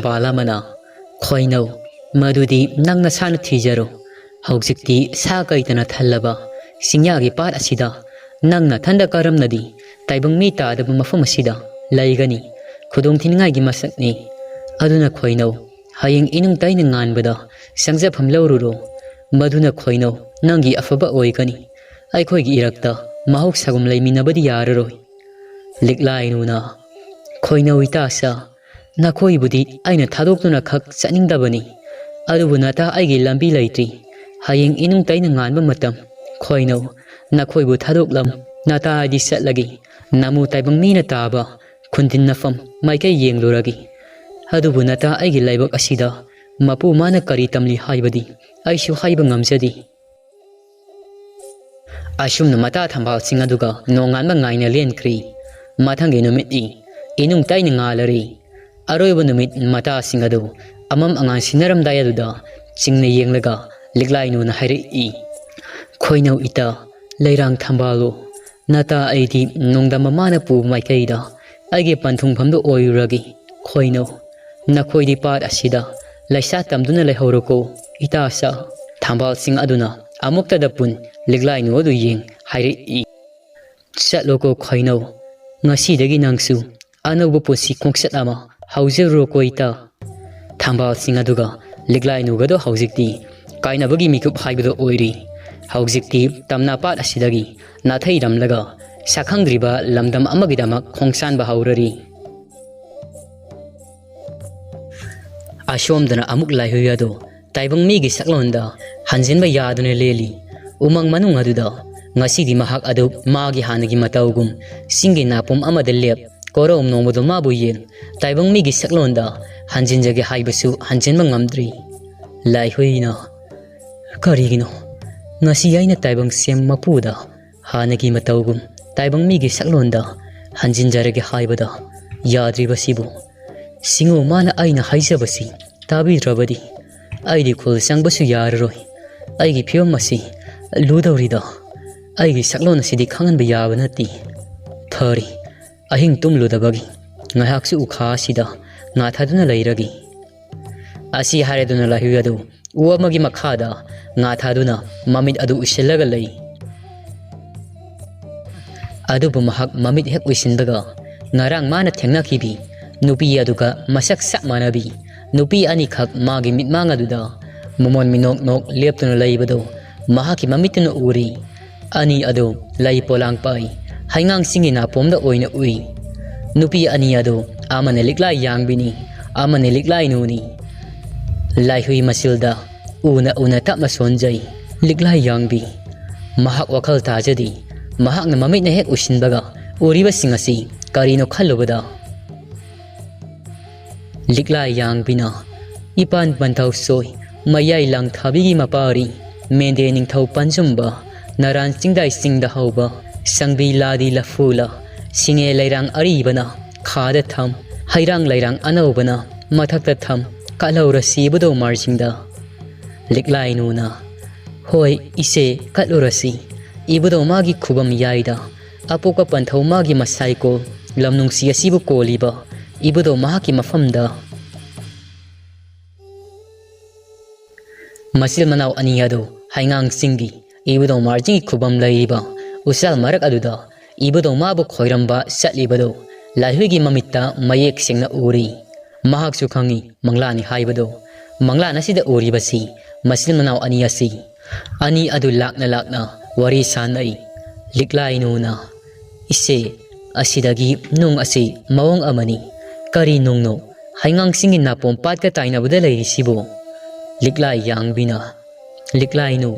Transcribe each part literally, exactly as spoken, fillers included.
ꯅꯨꯄꯥ ꯑꯃꯅ, "ꯈꯣꯏꯅꯧ, ꯃꯗꯨꯗꯤ ꯅꯪ ꯅꯁꯥꯅ ꯊꯤꯖꯔꯣ꯫ ꯍꯧꯖꯤꯛꯇꯤ ꯁꯥ ꯀꯩꯇꯅ ꯊꯜꯂꯕ ꯆꯤꯡꯌꯥꯒꯤ ꯄꯥꯠ ꯑꯁꯤꯗ ꯅꯪ ꯅꯊꯟꯗ ꯀꯔꯝꯅꯗꯤ ꯇꯥꯏꯕꯪ ꯃꯤ ꯇꯥꯗꯕ ꯃꯐꯝ ꯑꯁꯤꯗ ꯂꯩꯒꯅꯤ? ꯈꯨꯗꯣꯡ ꯊꯤꯅꯤꯡꯉꯥꯏꯒꯤ ꯃꯁꯛꯅꯤ꯫ ꯑꯗꯨꯅ ꯈꯣꯏꯅꯧ, ꯍꯌꯦꯡ ꯏꯅꯨꯡ ꯇꯩꯅ ꯉꯥꯟꯕꯗ ꯆꯪꯖꯐꯝ ꯂꯧꯔꯨꯔꯣ꯫ ꯃꯗꯨꯅ ꯈꯣꯏꯅꯧ ꯅꯪꯒꯤ ꯑꯐꯕ ꯑꯣꯏꯒꯅꯤ꯫ ꯑꯩꯈꯣꯏꯒꯤ ꯏꯔꯛꯇ ꯃꯍꯧꯁꯥꯒꯨꯝ ꯂꯩꯃꯤꯟꯅꯕꯗꯤ ꯌꯥꯔꯔꯣꯏ꯫" ꯂꯤꯛꯂꯥꯏꯅꯨꯅ, "ꯈꯣꯏꯅꯧ ꯏꯇꯥꯁꯥ, ꯅꯈꯣꯏꯕꯨꯗꯤ ꯑꯩꯅ ꯊꯥꯗꯣꯛꯇꯨꯅ ꯈꯛ ꯆꯠꯅꯤꯡꯗꯕꯅꯤ꯫ ꯑꯗꯨꯕꯨ ꯅꯇꯥ ꯑꯩꯒꯤ ꯂꯝꯕꯤ ꯂꯩꯇ꯭ꯔꯤ꯫ ꯍꯌꯦꯡ ꯏꯅꯨꯡ ꯇꯩꯅ ꯉꯥꯟꯕ ꯃꯇꯝ, ꯈꯣꯏꯅꯧ, ꯅꯈꯣꯏꯕꯨ ꯊꯥꯗꯣꯛꯂꯝ ꯅꯇꯥ ꯑꯩꯗꯤ ꯆꯠꯂꯒꯦ꯫ ꯅꯃꯨ ꯇꯥꯏꯕꯪ ꯃꯤꯅ ꯇꯥꯕ ꯈꯨꯟꯗꯤꯟꯅꯐꯝ ꯃꯥꯏꯀꯩ ꯌꯦꯡꯂꯨꯔꯒꯦ꯫ ꯑꯗꯨꯕꯨ ꯅꯇꯥ ꯑꯩꯒꯤ ꯂꯥꯏꯕꯛ ꯑꯁꯤꯗ ꯃꯄꯨ ꯃꯥꯅ ꯀꯔꯤ ꯇꯝꯂꯤ ꯍꯥꯏꯕꯗꯤ ꯑꯩꯁꯨ ꯍꯥꯏꯕ ꯉꯝꯖꯗꯦ꯫" ꯑꯁꯨꯝꯅ ꯃꯇꯥ ꯊꯝꯕꯥꯜꯁꯤꯡ ꯑꯗꯨꯒ ꯅꯣꯡꯉꯥꯟꯕ ꯉꯥꯏꯅ ꯂꯦꯟꯈ꯭ꯔꯤ꯫ ꯃꯊꯪꯒꯤ ꯅꯨꯃꯤꯠꯅꯤ꯫ ꯏꯅꯨꯡ ꯇꯩꯅ ꯉꯥꯜꯂꯔꯤ꯫ ꯑꯔꯣꯏꯕ ꯅꯨꯃꯤꯠ ꯃꯇꯥꯁꯤꯡ ꯑꯗꯨ ꯑꯃꯝ ꯑꯉꯥꯟ ꯁꯤꯟꯅꯔꯝꯗꯥꯏ ꯑꯗꯨꯗ ꯆꯤꯡꯅ ꯌꯦꯡꯂꯒ ꯂꯤꯛꯂꯥꯏꯅꯨꯅ ꯍꯥꯏꯔꯛꯏ, "ꯈꯣꯏꯅꯧ ꯏꯇꯥ, ꯂꯩꯔꯥꯡ ꯊꯝꯕꯥꯜꯂꯨ, ꯅꯇꯥ ꯑꯩꯗꯤ ꯅꯣꯡꯗꯝꯕ ꯃꯥꯅ ꯄꯨꯕ ꯃꯥꯏꯀꯩꯗ ꯑꯩꯒꯤ ꯄꯟꯊꯨꯡꯐꯝꯗꯨ ꯑꯣꯏꯔꯨꯔꯒꯦ꯫ ꯈꯣꯏꯅꯧ, ꯅꯈꯣꯏꯗꯤ ꯄꯥꯠ ꯑꯁꯤꯗ ꯂꯩꯁꯥ ꯇꯝꯗꯨꯅ ꯂꯩꯍꯧꯔꯣꯀꯣ ꯏꯇꯥꯁꯥ꯫" ꯊꯝꯕꯥꯜꯁꯤꯡ ꯑꯗꯨꯅ ꯑꯃꯨꯛꯇꯗ ꯄꯨꯟ ꯂꯤꯛꯂꯥꯏꯅꯨ ꯑꯗꯨ ꯌꯦꯡ ꯍꯥꯏꯔꯛꯏ, "ꯆꯠꯂꯣꯀꯣ ꯈꯣꯏꯅꯧ, ꯉꯁꯤꯗꯒꯤ ꯅꯪꯁꯨ ꯑꯅꯧꯕ ꯄꯨꯟꯁꯤ ꯈꯣꯡꯆꯠ ꯑꯃ ꯍꯧꯖꯔꯨꯔꯣꯀꯣ ꯏꯇꯥ꯫" ꯊꯝꯕꯥꯜꯁꯤꯡ ꯑꯗꯨꯒ ꯂꯤꯛꯂꯥꯏꯅꯨꯒꯗꯣ ꯍꯧꯖꯤꯛꯇꯤ ꯀꯥꯏꯅꯕꯒꯤ ꯃꯤꯀꯨꯞ ꯍꯥꯏꯕꯗꯣ ꯑꯣꯏꯔꯤ꯫ ꯍꯧꯖꯤꯛꯇꯤ ꯇꯝꯅꯥ ꯄꯥꯠ ꯑꯁꯤꯗꯒꯤ ꯅꯥꯊꯩꯔꯝꯂꯒ ꯁꯛꯈꯪꯗ꯭ꯔꯤꯕ ꯂꯝꯗꯝ ꯑꯃꯒꯤꯗꯃꯛ ꯈꯣꯡꯁꯥꯟꯕ ꯍꯧꯔꯔꯤ꯫ ꯑꯁꯣꯝꯗꯅ ꯑꯃꯨꯛ ꯂꯥꯏꯍꯨꯏ ꯑꯗꯨ ꯇꯥꯏꯕꯪ ꯃꯤꯒꯤ ꯁꯛꯂꯣꯟꯗ ꯍꯟꯖꯤꯟꯕ ꯌꯥꯗꯨꯅ ꯂꯦꯜꯂꯤ꯫ ꯎꯃꯪ ꯃꯅꯨꯡ ꯑꯗꯨꯗ ꯉꯁꯤꯗꯤ ꯃꯍꯥꯛ ꯑꯗꯨ ꯃꯥꯒꯤ ꯍꯥꯟꯅꯒꯤ ꯃꯇꯧꯒꯨꯝ ꯆꯤꯡꯒꯤ ꯅꯥꯄꯨꯝ ꯑꯃꯗ ꯂꯦꯞ, ꯀꯣꯔꯧ ꯅꯣꯡꯃꯗꯣ ꯃꯥꯕꯨ ꯌꯦꯡ, ꯇꯥꯏꯕꯪ ꯃꯤꯒꯤ ꯁꯛꯂꯣꯟꯗ ꯍꯟꯖꯤꯟꯖꯒꯦ ꯍꯥꯏꯕꯁꯨ ꯍꯟꯖꯤꯟꯕ ꯉꯝꯗ꯭ꯔꯤ꯫ ꯂꯥꯏꯍꯨꯏꯅ, "ꯀꯔꯤꯒꯤꯅꯣ ꯉꯁꯤ ꯑꯩꯅ ꯇꯥꯏꯕꯪ ꯁꯦꯝ ꯃꯄꯨꯗ ꯍꯥꯟꯅꯒꯤ ꯃꯇꯧꯒꯨꯝ ꯇꯥꯏꯕꯪ ꯃꯤꯒꯤ ꯁꯛꯂꯣꯟꯗ ꯍꯟꯖꯤꯟꯖꯔꯒꯦ ꯍꯥꯏꯕꯗ ꯌꯥꯗ꯭ꯔꯤꯕꯁꯤꯕꯨ? ꯁꯤꯡꯉꯨ ꯃꯥꯅ ꯑꯩꯅ ꯍꯥꯏꯖꯕꯁꯤ ꯇꯥꯕꯤꯗ꯭ꯔꯕꯗꯤ ꯑꯩꯗꯤ ꯈꯨꯜ ꯆꯪꯕꯁꯨ ꯌꯥꯔꯔꯣꯏ꯫ ꯑꯩꯒꯤ ꯐꯤꯕꯝ ꯑꯁꯤ ꯂꯨꯗꯧꯔꯤꯗ꯫ ꯑꯩꯒꯤ ꯁꯛꯂꯣꯟ ꯑꯁꯤꯗꯤ ꯈꯪꯍꯟꯕ ꯌꯥꯕ ꯅꯠꯇꯦ꯫ ꯐꯔꯦ, ꯑꯍꯤꯡ ꯇꯨꯝꯂꯨꯗꯕꯒꯤ ꯉꯥꯏꯍꯥꯛꯁꯨ ꯎꯈꯥ ꯑꯁꯤꯗ ꯉꯥ ꯊꯥꯗꯨꯅ ꯂꯩꯔꯒꯦ꯫ ꯑꯁꯤ ꯍꯥꯏꯔꯗꯨꯅ ꯂꯥꯏꯍꯨꯏ ꯑꯗꯨ ꯎ ꯑꯃꯒꯤ ꯃꯈꯥꯗ ꯉꯥ ꯊꯥꯗꯨꯅ ꯃꯃꯤꯠ ꯑꯗꯨ ꯎꯏꯁꯤꯜꯂꯒ ꯂꯩ꯫ ꯑꯗꯨꯕꯨ ꯃꯍꯥꯛ ꯃꯃꯤꯠ ꯍꯦꯛ ꯎꯏꯁꯤꯟꯕꯒ ꯉꯔꯥꯡ ꯃꯥꯅ ꯊꯦꯡꯅꯈꯤꯕꯤ ꯅꯨꯄꯤ ꯑꯗꯨꯒ ꯃꯁꯛ ꯆꯞ ꯃꯥꯟꯅꯕꯤ ꯅꯨꯄꯤ ꯑꯅꯤꯈꯛ ꯃꯥꯒꯤ ꯃꯤꯠꯃꯥꯡ ꯑꯗꯨꯗ ꯃꯃꯣꯟ ꯃꯤꯅꯣꯛ ꯅꯣꯛ ꯂꯦꯞꯇꯨꯅ ꯂꯩꯕꯗꯨ ꯃꯍꯥꯛꯀꯤ ꯃꯃꯤꯠꯇꯨꯅ ꯎꯔꯤ꯫ ꯑꯅꯤ ꯑꯗꯨ ꯂꯩ ꯄꯣꯂꯥꯡ ꯄꯥꯏ, ꯍꯩꯉꯥꯡꯁꯤꯡꯒꯤ ꯅꯥꯄꯣꯝꯗ ꯑꯣꯏꯅ ꯎꯏ꯫ ꯅꯨꯄꯤ ꯑꯅꯤ ꯑꯗꯨ ꯑꯃꯅ ꯂꯤꯛꯂꯥꯏ ꯌꯥꯡꯕꯤꯅꯤ, ꯑꯃꯅ ꯂꯤꯛꯂꯥꯏ ꯅꯨꯅꯤ꯫ ꯂꯥꯏꯍꯨꯏ ꯃꯆꯤꯜꯗ ꯎꯅ ꯎꯅ ꯇꯞꯅ ꯁꯣꯟꯖꯩ꯫ ꯂꯤꯛꯂꯥꯏ ꯌꯥꯡꯕꯤ꯫ ꯃꯍꯥꯛ ꯋꯥꯈꯜ ꯇꯥꯖꯗꯦ꯫ ꯃꯍꯥꯛꯅ ꯃꯃꯤꯠꯅ ꯍꯦꯛ ꯎꯏꯁꯤꯟꯕꯒ ꯎꯔꯤꯕꯁꯤꯡ ꯑꯁꯤ ꯀꯔꯤꯅꯣ ꯈꯜꯂꯨꯕꯗ, ꯂꯤꯛꯂꯥꯏ ꯌꯥꯡꯕꯤꯅ ꯏꯄꯥꯟ ꯄꯟꯊꯧ ꯁꯣꯏ, ꯃꯌꯥꯏ ꯂꯥꯡꯊꯥꯕꯤꯒꯤ ꯃꯄꯥꯔꯤ, ꯃꯦꯟꯗꯦ ꯅꯤꯡꯊꯧ ꯄꯟꯖꯨꯝꯕ, ꯅꯔꯥꯟ ꯆꯤꯡꯗꯥꯏ ꯆꯤꯡꯗ ꯍꯧꯕ, ꯁꯪꯕꯤ ꯂꯥꯗꯤ ꯂꯐꯨꯂ, ꯁꯤꯡꯉꯦ ꯂꯩꯔꯥꯡ ꯑꯔꯤꯕꯅ ꯈꯥꯗ ꯊꯝ, ꯍꯩꯔꯥꯡ ꯂꯩꯔꯥꯡ ꯑꯅꯧꯕꯅ ꯃꯊꯛꯇ ꯊꯝ, ꯀꯠꯍꯧꯔꯁꯤ ꯏꯕꯨꯙꯧ ꯃꯥꯔꯖꯤꯡꯗ꯫ ꯂꯤꯛꯂꯥꯏꯅꯨꯅ, ꯍꯣꯏ ꯏꯆꯦ, ꯀꯠꯂꯨꯔꯁꯤ꯫ ꯏꯕꯨꯙꯧ ꯃꯥꯒꯤ ꯈꯨꯕꯝ ꯌꯥꯏꯗ, ꯑꯄꯣꯛꯄ ꯄꯟꯊꯧ ꯃꯥꯒꯤ ꯃꯁꯥꯏꯀꯣꯜ, ꯂꯝ ꯅꯨꯡꯁꯤ ꯑꯁꯤꯕꯨ ꯀꯣꯜꯂꯤꯕ ꯏꯕꯨꯙꯧ ꯃꯍꯥꯛꯀꯤ ꯃꯐꯝꯗ꯫ ꯃꯆꯤꯜ ꯃꯅꯥꯎ ꯑꯅꯤ ꯑꯗꯨ ꯍꯩꯉꯥꯡ ꯆꯤꯡꯒꯤ ꯏꯕꯨꯙꯧ ꯃꯥꯔꯖꯤꯡꯒꯤ ꯈꯨꯕꯝ ꯂꯩꯔꯤꯕ ꯎꯆꯥꯜ ꯃꯔꯛ ꯑꯗꯨꯗ ꯏꯕꯨꯙꯧ ꯃꯥꯕꯨ ꯈꯣꯏꯔꯝꯕ ꯆꯠꯂꯤꯕꯗꯨ ꯂꯥꯏꯍꯨꯏꯒꯤ ꯃꯃꯤꯠꯇ ꯃꯌꯦꯛ ꯁꯦꯡꯅ ꯎꯔꯤ꯫ ꯃꯍꯥꯛꯁꯨ ꯈꯪꯏ ꯃꯪꯂꯥꯅꯤ ꯍꯥꯏꯕꯗꯨ꯫ ꯃꯪꯂꯥꯟ ꯑꯁꯤꯗ ꯎꯔꯤꯕꯁꯤ ꯃꯆꯤꯜ ꯃꯅꯥꯎ ꯑꯅꯤ ꯑꯁꯤ꯫ ꯑꯅꯤ ꯑꯗꯨ ꯂꯥꯛꯅ ꯂꯥꯛꯅ ꯋꯥꯔꯤ ꯁꯥꯟꯅꯩ꯫ ꯂꯤꯛꯂꯥꯏꯅꯨꯅ, "ꯏꯆꯦ, ꯑꯁꯤꯗꯒꯤ ꯅꯨꯡ ꯑꯁꯤ ꯃꯑꯣꯡ ꯑꯃꯅꯤ꯫ ꯀꯔꯤ ꯅꯨꯡꯅꯣ? ꯍꯩꯉꯥꯡꯁꯤꯡꯒꯤ ꯅꯥꯄꯣꯝ ꯄꯥꯠꯀ ꯇꯥꯏꯅꯕꯗ ꯂꯩꯔꯤꯁꯤꯕꯨ?" ꯂꯤꯛꯂꯥꯏ ꯌꯥꯡꯕꯤꯅ, "ꯂꯤꯛꯂꯥꯏꯅꯨ,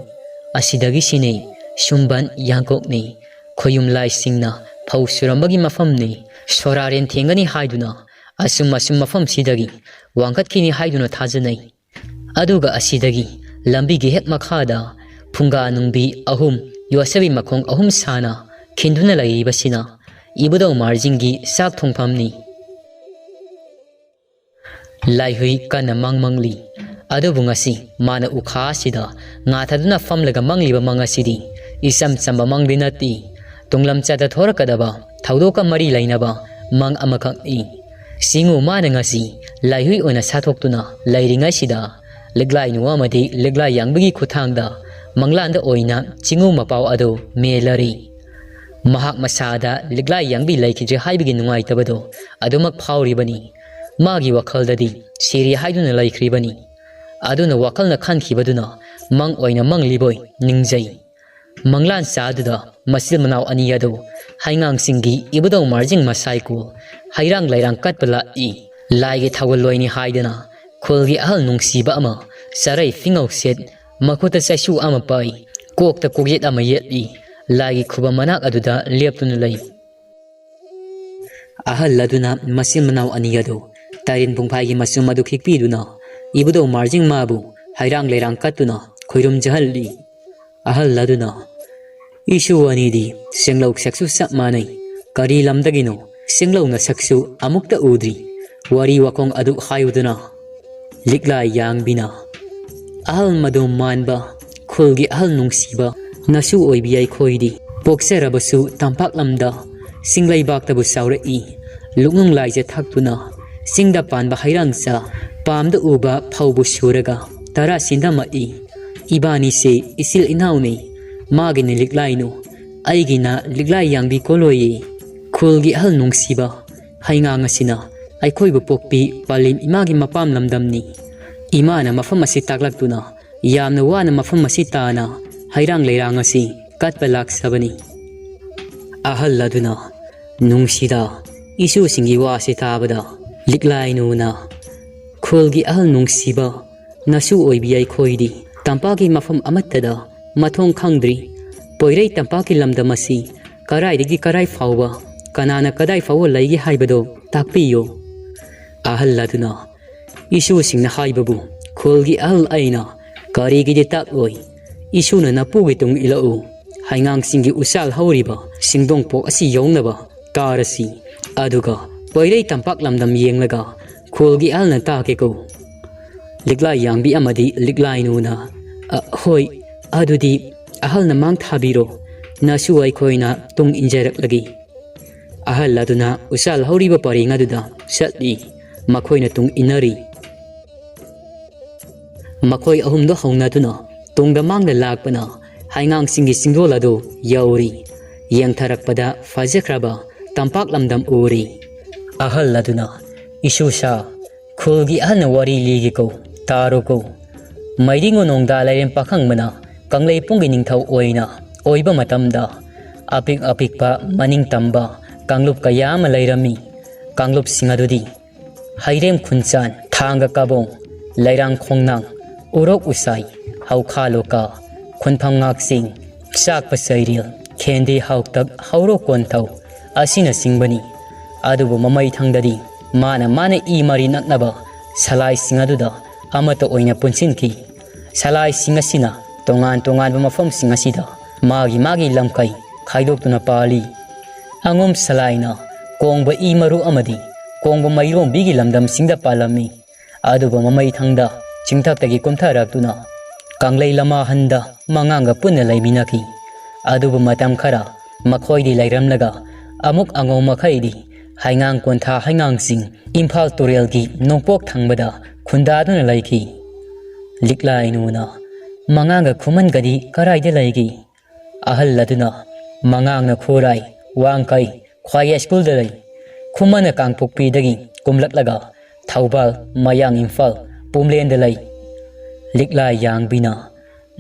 ꯑꯁꯤꯗꯒꯤ ꯁꯤꯅꯤ, ꯁꯨꯝꯕꯟ ꯌꯥꯡꯀꯣꯛꯅꯤ, ꯈꯣꯌꯨꯝ ꯂꯥꯏꯁꯤꯡꯅ ꯐꯧ ꯁꯨꯔꯝꯕꯒꯤ ꯃꯐꯝꯅꯤ꯫ ꯁꯣꯔꯥꯔꯦꯟ ꯊꯦꯡꯒꯅꯤ ꯍꯥꯏꯗꯨꯅ ꯑꯁꯨꯝ ꯑꯁꯨꯝ ꯃꯐꯝꯁꯤꯗꯒꯤ ꯋꯥꯡꯈꯠꯈꯤꯅꯤ ꯍꯥꯏꯗꯨꯅ ꯊꯥꯖꯅꯩ꯫ ꯑꯗꯨꯒ ꯑꯁꯤꯗꯒꯤ ꯂꯝꯕꯤꯒꯤ ꯍꯦꯛ ꯃꯈꯥꯗ ꯐꯨꯡꯒꯥ ꯅꯨꯡꯕꯤ ꯑꯍꯨꯝ, ꯌꯣꯠꯁꯕꯤ ꯃꯈꯣꯡ ꯑꯍꯨꯝ ꯁꯥꯅ ꯈꯤꯟꯗꯨꯅ ꯂꯩꯔꯤꯕꯁꯤꯅ ꯏꯕꯨꯙꯧ ꯃꯥꯔꯖꯤꯡꯒꯤ ꯆꯥꯛ ꯊꯣꯡꯐꯝꯅꯤ꯫" ꯂꯥꯏꯍꯨꯏ ꯀꯟꯅ ꯃꯪ ꯃꯪꯂꯤ꯫ ꯑꯗꯨꯕꯨ ꯉꯁꯤ ꯃꯥꯅ ꯎꯈꯥ ꯑꯁꯤꯗ ꯉꯥ ꯊꯥꯗꯨꯅ ꯐꯝꯂꯒ ꯃꯪꯂꯤꯕ ꯃꯪ ꯑꯁꯤꯗꯤ ꯏꯆꯝ ꯆꯝꯕ ꯃꯪꯗꯤ ꯅꯠꯇꯦ꯫ ꯇꯨꯡꯂꯝ ꯆꯠꯇ ꯊꯣꯔꯛꯀꯗꯕ ꯊꯧꯗꯣꯛꯀ ꯃꯔꯤ ꯂꯩꯅꯕ ꯃꯪ ꯑꯃꯈꯛꯅꯤ꯫ ꯆꯤꯡꯉꯨ ꯃꯥꯅ ꯉꯁꯤ ꯂꯥꯏꯍꯨꯏ ꯑꯣꯏꯅ ꯁꯥꯊꯣꯛꯇꯨꯅ ꯂꯩꯔꯤꯉꯩꯁꯤꯗ, ꯂꯤꯛꯂꯥꯏꯅꯨ ꯑꯃꯗꯤ ꯂꯤꯛꯂꯥꯏ ꯌꯥꯡꯕꯤꯒꯤ ꯈꯨꯠꯊꯥꯡꯗ ꯃꯪꯂꯥꯟꯗ ꯑꯣꯏꯅ ꯆꯤꯡꯉꯨ ꯃꯄꯥꯎ ꯑꯗꯨ ꯃꯦꯜꯂꯔꯤ꯫ ꯃꯍꯥꯛ ꯃꯁꯥꯗ ꯂꯤꯛꯂꯥꯏ ꯌꯥꯡꯕꯤ ꯂꯩꯈꯤꯗ꯭ꯔꯦ ꯍꯥꯏꯕꯒꯤ ꯅꯨꯡꯉꯥꯏꯇꯕꯗꯣ ꯑꯗꯨꯃꯛ ꯐꯥꯎꯔꯤꯕꯅꯤ꯫ ꯃꯥꯒꯤ ꯋꯥꯈꯜꯗꯗꯤ ꯁꯤꯔꯦ ꯍꯥꯏꯗꯨꯅ ꯂꯩꯈ꯭ꯔꯤꯕꯅꯤ꯫ ꯑꯗꯨꯅ ꯋꯥꯈꯜꯅ ꯈꯟꯈꯤꯕꯗꯨꯅ ꯃꯪ ꯑꯣꯏꯅ ꯃꯪꯂꯤꯕꯣꯏ ꯅꯤꯡꯖꯩ꯫ ꯃꯪꯂꯥꯟ ꯆꯥꯗꯨꯗ ꯃꯆꯤꯟ ꯃꯅꯥꯎ ꯑꯅꯤ ꯑꯗꯨ ꯍꯩꯉꯥꯡꯁꯤꯡꯒꯤ ꯏꯕꯨꯙꯧ ꯃꯥꯔꯖꯤꯡ ꯃꯁꯥꯏ ꯀꯣꯜ ꯍꯩꯔꯥꯡ ꯂꯩꯔꯥꯡ ꯀꯠꯄ ꯂꯥꯛꯏ꯫ ꯂꯥꯏꯒꯤ ꯊꯧꯒꯜꯂꯣꯏꯅꯤ ꯍꯥꯏꯗꯨꯅ ꯈꯨꯜꯒꯤ ꯑꯍꯜ ꯅꯨꯡꯁꯤꯕ ꯑꯃ ꯆꯔꯩ ꯐꯤꯉꯧ ꯁꯦꯠ, ꯃꯈꯨꯠꯇ ꯆꯩꯁꯨ ꯑꯃ ꯄꯥꯏ, ꯀꯣꯛꯇ ꯀꯣꯛꯌꯦꯠ ꯑꯃ ꯌꯦꯠꯂꯤ꯫ ꯂꯥꯏꯒꯤ ꯈꯨꯕꯝ ꯃꯅꯥꯛ ꯑꯗꯨꯗ ꯂꯦꯞꯇꯨꯅ ꯂꯩ꯫ ꯑꯍꯜ ꯑꯗꯨꯅ ꯃꯆꯤꯟ ꯃꯅꯥꯎ ꯑꯅꯤ ꯑꯗꯨ ꯇꯥꯏꯔꯦꯟ ꯄꯨꯡꯐꯥꯏꯒꯤ ꯃꯆꯨꯝ ꯑꯗꯨ ꯈꯤꯛꯄꯤꯗꯨꯅ ꯏꯕꯨꯙꯧ ꯃꯥꯔꯖꯤꯡ ꯃꯥꯕꯨ ꯍꯩꯔꯥꯡ ꯂꯩꯔꯥꯡ ꯀꯠꯇꯨꯅ ꯈꯣꯏꯔꯨꯝꯖꯍꯜꯂꯤ꯫ ꯑꯍꯜ ꯑꯗꯨꯅ, "ꯏꯁꯨ ꯑꯅꯤꯗꯤ ꯆꯤꯡꯂꯧ ꯁꯛꯁꯨ ꯆꯞ ꯃꯥꯟꯅꯩ꯫ ꯀꯔꯤ ꯂꯝꯗꯒꯤꯅꯣ? ꯆꯤꯡꯂꯧ ꯅꯁꯛꯁꯨ ꯑꯃꯨꯛꯇ ꯎꯗ꯭ꯔꯤ꯫ ꯋꯥꯔꯤ ꯋꯥꯈꯣꯡ ꯑꯗꯨ ꯍꯥꯏꯌꯨꯗꯅ?" ꯂꯤꯛꯂꯥꯏ ꯌꯥꯡꯕꯤꯅ, "ꯑꯍꯜ ꯃꯗꯣꯝ ꯃꯥꯟꯕ, ꯈꯨꯜꯒꯤ ꯑꯍꯜ ꯅꯨꯡꯁꯤꯕ, ꯅꯁꯨ ꯑꯣꯏꯕꯤ ꯑꯩꯈꯣꯏꯗꯤ ꯄꯣꯛꯆꯔꯕꯁꯨ ꯇꯝꯄꯥꯛ ꯂꯝꯗ, ꯆꯤꯡꯂꯩꯕꯥꯛꯇꯕꯨ ꯆꯥꯎꯔꯛꯏ꯫ ꯂꯨꯛꯅꯨꯡ ꯂꯥꯏꯖ ꯊꯥꯛꯇꯨꯅ ꯆꯤꯡꯗ ꯄꯥꯟꯕ ꯍꯩꯔꯥꯡꯆꯥ, ꯄꯥꯝꯗ ꯎꯕ ꯐꯧꯕꯨ ꯁꯨꯔꯒ ꯇꯔꯥ ꯁꯤꯟꯗꯝꯃꯛꯏ꯫ ꯏꯕꯥꯅꯤꯁꯦ ꯏꯆꯤꯜ ꯏꯅꯥꯎꯅꯤ꯫ ꯃꯥꯒꯤꯅ ꯂꯤꯛꯂꯥꯏꯅꯨ, ꯑꯩꯒꯤꯅ ꯂꯤꯛꯂꯥꯏ ꯌꯥꯡꯕꯤ ꯀꯣꯂꯣꯏꯌꯦ꯫ ꯈꯨꯜꯒꯤ ꯑꯍꯜ ꯅꯨꯡꯁꯤꯕ ꯍꯩꯉꯥꯡ ꯑꯁꯤꯅ ꯑꯩꯈꯣꯏꯕꯨ ꯄꯣꯛꯄꯤ ꯄꯥꯂꯦꯝ ꯏꯃꯥꯒꯤ ꯃꯄꯥꯝ ꯂꯝꯗꯝꯅꯤ꯫ ꯏꯃꯥꯅ ꯃꯐꯝ ꯑꯁꯤ ꯇꯥꯛꯂꯛꯇꯨꯅ ꯌꯥꯝꯅ ꯋꯥꯅ ꯃꯐꯝ ꯑꯁꯤ ꯇꯥꯅ ꯍꯩꯔꯥꯡ ꯂꯩꯔꯥꯡ ꯑꯁꯤ ꯀꯠꯄ ꯂꯥꯛꯆꯕꯅꯤ꯫" ꯑꯍꯜ ꯑꯗꯨꯅ, "ꯅꯨꯡꯁꯤꯗ, ꯏꯁꯨꯁꯤꯡꯒꯤ ꯋꯥꯁꯤ ꯇꯥꯕꯗ ꯂꯤꯛꯂꯥꯏꯅꯨꯅ, ꯈꯨꯜꯒꯤ ꯑꯍꯜ ꯅꯨꯡꯁꯤꯕ, ꯅꯁꯨ ꯑꯣꯏꯕꯤ ꯑꯩꯈꯣꯏꯗꯤ ꯇꯝꯄꯥꯛꯀꯤ ꯃꯐꯝ ꯑꯃꯠꯇꯗ ꯃꯊꯣꯡ ꯈꯪꯗ꯭ꯔꯤ꯫ ꯄꯣꯏꯔꯩ ꯇꯝꯄꯥꯛꯀꯤ ꯂꯝꯗꯝ ꯑꯁꯤ ꯀꯔꯥꯏꯗꯒꯤ ꯀꯔꯥꯏ ꯐꯥꯎꯕ, ꯀꯅꯥꯅ ꯀꯗꯥꯏ ꯐꯥꯎꯕ ꯂꯩꯒꯦ ꯍꯥꯏꯕꯗꯣ ꯇꯥꯛꯄꯤꯌꯨ꯫" ꯑꯍꯜ ꯑꯗꯨꯅ, "ꯏꯁꯨꯁꯤꯡꯅ ꯍꯥꯏꯕꯕꯨ ꯈꯨꯜꯒꯤ ꯑꯍꯜ ꯑꯩꯅ ꯀꯔꯤꯒꯤꯗꯤ ꯇꯥꯛꯂꯣꯏ? ꯏꯁꯨꯅ ꯅꯄꯨꯒꯤ ꯇꯨꯡ ꯏꯜꯂꯛꯎ꯫ ꯍꯩꯉꯥꯡꯁꯤꯡꯒꯤ ꯎꯆꯥꯜ ꯍꯧꯔꯤꯕ ꯁꯤꯡꯗꯣꯡꯄꯣꯛ ꯑꯁꯤ ꯌꯧꯅꯕ ꯀꯥꯔꯁꯤ꯫ ꯑꯗꯨꯒ ꯄꯣꯏꯔꯩ ꯇꯝꯄꯥꯛ ꯂꯝꯗꯝ ꯌꯦꯡꯂꯒ ꯈꯨꯜꯒꯤ ꯑꯍꯜꯅ ꯇꯥꯛꯀꯦꯀꯣ꯫" ꯂꯤꯛꯂꯥꯏ ꯌꯥꯡꯕꯤ ꯑꯃꯗꯤ ꯂꯤꯛꯂꯥꯏꯅꯨꯅ, "ꯑ, ꯍꯣꯏ, ꯑꯗꯨꯗꯤ ꯑꯍꯜꯅ ꯃꯥꯡ ꯊꯥꯕꯤꯔꯣ꯫ ꯅꯁꯨ ꯑꯩꯈꯣꯏꯅ ꯇꯨꯡ ꯏꯟꯖꯔꯛꯂꯒꯦ꯫" ꯑꯍꯜ ꯑꯗꯨꯅ ꯎꯆꯥꯜ ꯍꯧꯔꯤꯕ ꯄꯔꯦꯡ ꯑꯗꯨꯗ ꯆꯠꯂꯤ꯫ ꯃꯈꯣꯏꯅ ꯇꯨꯡ ꯏꯟꯅꯔꯤ꯫ ꯃꯈꯣꯏ ꯑꯍꯨꯝꯗꯨ ꯍꯧꯅꯗꯨꯅ ꯇꯨꯡꯗ ꯃꯥꯡꯗ ꯂꯥꯛꯄꯅ ꯍꯩꯉꯥꯡꯁꯤꯡꯒꯤ ꯆꯤꯡꯗꯣꯜ ꯑꯗꯨ ꯌꯧꯔꯤ꯫ ꯌꯦꯡꯊꯔꯛꯄꯗ ꯐꯖꯈ꯭ꯔꯕ ꯇꯝꯄꯥꯛ ꯂꯝꯗꯝ ꯎꯔꯤ꯫ ꯑꯍꯜ ꯑꯗꯨꯅ, "ꯏꯁꯨ ꯁꯥ, ꯈꯨꯜꯒꯤ ꯑꯍꯜꯅ ꯋꯥꯔꯤ ꯂꯤꯒꯦꯀꯣ, ꯇꯥꯔꯣꯀꯣ꯫ ꯃꯩꯔꯤꯉꯨ ꯅꯣꯡꯗꯥ ꯂꯥꯏꯔꯦꯝ ꯄꯥꯈꯪꯕꯅ ꯀꯪꯂꯩꯄꯨꯡꯒꯤ ꯅꯤꯡꯊꯧ ꯑꯣꯏꯅ ꯑꯣꯏꯕ ꯃꯇꯝꯗ, ꯑꯄꯤꯛ ꯑꯄꯤꯛꯄ ꯃꯅꯤꯡ ꯇꯝꯕ ꯀꯥꯡꯂꯨꯞ ꯀꯌꯥ ꯑꯃ ꯂꯩꯔꯝꯃꯤ꯫ ꯀꯥꯡꯂꯨꯞꯁꯤꯡ ꯑꯗꯨꯗꯤ ꯍꯩꯔꯦꯝ ꯈꯨꯟꯆꯥꯟ, ꯊꯥꯡꯒ ꯀꯥꯕꯣꯡ, ꯂꯩꯔꯥꯡ ꯈꯣꯡꯅꯥꯡ, ꯎꯔꯣꯛ ꯎꯁꯥꯏ, ꯍꯧꯈꯥ ꯂꯣꯀꯥ, ꯈꯨꯟꯐꯝ ꯉꯥꯛꯆꯤꯡ, ꯆꯥꯛꯄ ꯆꯩꯔꯦꯜ, ꯈꯦꯟꯗꯦ ꯍꯥꯎꯇꯛ, ꯍꯧꯔꯣꯛ ꯀꯣꯟꯊꯧ ꯑꯁꯤꯅꯆꯤꯡꯕꯅꯤ꯫ ꯑꯗꯨꯕꯨ ꯃꯃꯩ ꯊꯪꯗꯗꯤ ꯃꯥꯅ ꯃꯥꯅ ꯏ ꯃꯔꯤ ꯅꯛꯅꯕ ꯁꯂꯥꯏꯁꯤꯡ ꯑꯗꯨꯗ ꯑꯃꯠꯇ ꯑꯣꯏꯅ ꯄꯨꯟꯁꯤꯟꯈꯤ꯫ ꯁꯂꯥꯏꯁꯤꯡ ꯑꯁꯤꯅ ꯇꯣꯉꯥꯟ ꯇꯣꯉꯥꯟꯕ ꯃꯐꯝꯁꯤꯡ ꯑꯁꯤꯗ ꯃꯥꯒꯤ ꯃꯥꯒꯤ ꯂꯝꯀꯩ ꯈꯥꯏꯗꯣꯛꯇꯨꯅ ꯄꯥꯜꯂꯤ꯫ ꯑꯉꯣꯝ ꯁꯂꯥꯏꯅ ꯀꯣꯡꯕ ꯏ ꯃꯔꯨ ꯑꯃꯗꯤ ꯀꯣꯡꯕ ꯃꯩꯔꯣꯝꯕꯤꯒꯤ ꯂꯝꯗꯝꯁꯤꯡꯗ ꯄꯥꯜꯂꯝꯃꯤ꯫ ꯑꯗꯨꯕꯨ ꯃꯃꯩ ꯊꯪꯗ ꯆꯤꯡꯊꯛꯇꯒꯤ ꯀꯨꯝꯊꯔꯛꯇꯨꯅ ꯀꯪꯂꯩ ꯂꯃꯥꯍꯟꯗ ꯃꯉꯥꯡꯒ ꯄꯨꯟꯅ ꯂꯩꯃꯤꯟꯅꯈꯤ꯫ ꯑꯗꯨꯕꯨ ꯃꯇꯝ ꯈꯔ ꯃꯈꯣꯏꯗꯤ ꯂꯩꯔꯝꯂꯒ ꯑꯃꯨꯛ ꯑꯉꯧ ꯃꯈꯩꯗꯤ ꯍꯩꯉꯥꯡ ꯀꯣꯟꯊꯥ ꯍꯩꯉꯥꯡꯁꯤꯡ ꯏꯝꯐꯥꯜ ꯇꯨꯔꯦꯜꯒꯤ ꯅꯣꯡꯄꯣꯛ ꯊꯪꯕꯗ ꯈꯨꯟꯗꯥꯗꯨꯅ ꯂꯩꯈꯤ꯫ ꯂꯤꯛꯂꯥꯏꯅꯨꯅ, "ꯃꯉꯥꯡꯒ ꯈꯨꯃꯟꯒꯗꯤ ꯀꯔꯥꯏꯗ ꯂꯩꯒꯦ?" ꯑꯍꯜ ꯑꯗꯨꯅ, "ꯃꯉꯥꯡꯅ ꯈꯨꯔꯥꯏ, ꯋꯥꯡꯈꯩ, ꯈ꯭ꯋꯥꯏ ꯁ꯭ꯀꯨꯜꯗ ꯂꯩ꯫ ꯈꯨꯃꯟꯅ ꯀꯥꯡꯄꯣꯛꯄꯤꯗꯒꯤ ꯀꯨꯝꯂꯛꯂꯒ ꯊꯧꯕꯥꯜ, ꯃꯌꯥꯡ ꯏꯝꯐꯥꯜ, ꯄꯨꯝꯂꯦꯟꯗ ꯂꯩ꯫" ꯂꯤꯛꯂꯥꯏ ꯌꯥꯡꯕꯤꯅ,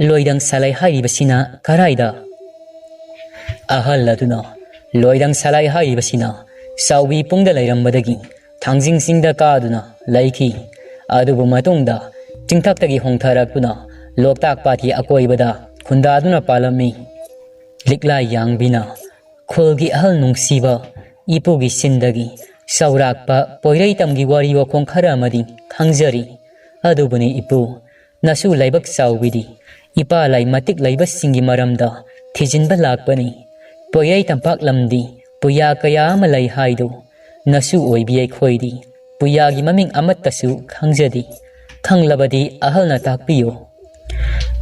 "ꯂꯣꯏꯗꯪ ꯁꯂꯥꯏ ꯍꯥꯏꯔꯤꯕꯁꯤꯅ ꯀꯔꯥꯏꯗ?" ꯑꯍꯜ ꯑꯗꯨꯅ, "ꯂꯣꯏꯗꯪ ꯁꯂꯥꯏ ꯍꯥꯏꯔꯤꯕꯁꯤꯅ ꯆꯥꯎꯕꯤ ꯄꯨꯡꯗ ꯂꯩꯔꯝꯕꯗꯒꯤ ꯊꯥꯡꯖꯤꯡ ꯆꯤꯡꯗ ꯀꯥꯗꯨꯅ ꯂꯩꯈꯤ꯫ ꯑꯗꯨꯕꯨ ꯃꯇꯨꯡꯗ ꯆꯤꯡꯊꯛꯇꯒꯤ ꯍꯣꯡꯊꯔꯛꯇꯨꯅ ꯂꯣꯛꯇꯥꯛ ꯄꯥꯠꯀꯤ ꯑꯀꯣꯏꯕꯗ ꯈꯨꯟꯗꯥꯗꯨꯅ ꯄꯥꯜꯂꯝꯃꯤ꯫" ꯂꯤꯛꯂꯥꯏ ꯌꯥꯡꯕꯤꯅ, "ꯈꯨꯜꯒꯤ ꯑꯍꯜ ꯅꯨꯡꯁꯤꯕ ꯏꯄꯨꯒꯤ ꯁꯤꯟꯗꯒꯤ ꯆꯥꯎꯔꯥꯛꯄ ꯄꯣꯏꯔꯩꯇꯝꯒꯤ ꯋꯥꯔꯤ ꯋꯥꯈꯣꯡ ꯈꯔ ꯑꯃꯗꯤ ꯈꯪꯖꯔꯤ꯫ ꯑꯗꯨꯕꯨꯅꯤ ꯏꯄꯨ, ꯅꯁꯨ ꯂꯥꯏꯕꯛ ꯆꯥꯎꯕꯤꯗꯤ ꯏꯄꯥ ꯂꯥꯏ ꯃꯇꯤꯛ ꯂꯩꯕꯁꯤꯡꯒꯤ ꯃꯔꯝꯗ ꯊꯤꯖꯤꯟꯕ ꯂꯥꯛꯄꯅꯤ꯫ ꯄꯣꯏꯔꯩ ꯇꯝꯄꯥꯛ ꯂꯝꯗꯤ ꯄꯨꯌꯥ ꯀꯌꯥ ꯑꯃ ꯂꯩ ꯍꯥꯏꯗꯨ ꯅꯁꯨ ꯑꯣꯏꯕꯤ ꯑꯩꯈꯣꯏꯗꯤ ꯄꯨꯌꯥꯒꯤ ꯃꯃꯤꯡ ꯑꯃꯠꯇꯁꯨ ꯈꯪꯖꯗꯦ꯫ ꯈꯪꯂꯕꯗꯤ ꯑꯍꯜꯅ ꯇꯥꯛꯄꯤꯌꯨ꯫"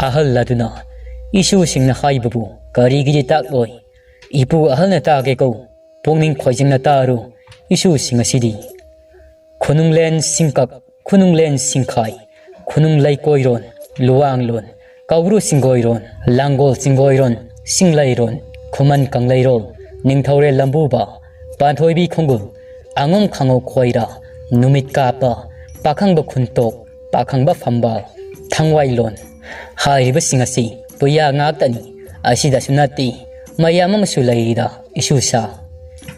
ꯑꯍꯜ ꯑꯗꯨꯅ, "ꯏꯁꯨꯁꯤꯡꯅ ꯍꯥꯏꯕꯕꯨ ꯀꯔꯤꯒꯤꯗꯤ ꯇꯥꯛꯂꯣꯏ? ꯏꯄꯨ ꯑꯍꯜꯅ ꯇꯥꯛꯒꯦꯀꯣ꯫ ꯄꯨꯛꯅꯤꯡ ꯈꯣꯏꯖꯪꯅ ꯇꯥꯔꯨ, ꯏꯁꯨꯁꯤꯡ ꯑꯁꯤꯗꯤ꯫ ꯈꯨꯅꯨꯡꯂꯦꯟ ꯁꯤꯡꯀꯛ, ꯈꯨꯅꯨꯡꯂꯦꯟ ꯁꯤꯡꯈꯥꯏ, ꯈꯨꯅꯨꯡ ꯂꯩꯀꯣꯏꯔꯣꯟ, ꯂꯨꯋꯥꯡꯂꯣꯟ, ꯀꯧꯕ꯭ꯔꯨ ꯁꯤꯡꯒꯣꯏꯔꯣꯟ, ꯂꯥꯡꯒꯣꯜ ꯆꯤꯡꯒꯣꯏꯔꯣꯟ, ꯁꯤꯡꯂꯩꯔꯣꯟ, ꯈꯨꯃꯟ ꯀꯪꯂꯩꯔꯣꯜ, ꯅꯤꯡꯊꯧꯔꯦꯜ ꯂꯝꯕꯨꯕ, ꯄꯥꯟꯊꯣꯏꯕꯤ ꯈꯣꯡꯒꯨꯜ, ꯑꯉꯝ ꯈꯥꯉꯧ ꯈꯣꯏꯔꯥ, ꯅꯨꯃꯤꯠ ꯀꯥꯞꯄ, ꯄꯥꯈꯪꯕ ꯈꯨꯟꯇꯣꯛ, ꯄꯥꯈꯪꯕ ꯐꯝꯕꯥꯜ, ꯊꯥꯡꯋꯥꯏꯂꯣꯟ ꯍꯥꯏꯔꯤꯕꯁꯤꯡ ꯑꯁꯤ ꯄꯨꯌꯥ ꯉꯥꯛꯇꯅꯤ꯫ ꯑꯁꯤꯗꯁꯨ ꯅꯠꯇꯦ, ꯃꯌꯥꯝ ꯑꯃꯁꯨ ꯂꯩꯔꯤꯗ ꯏꯁꯨꯁꯥ꯫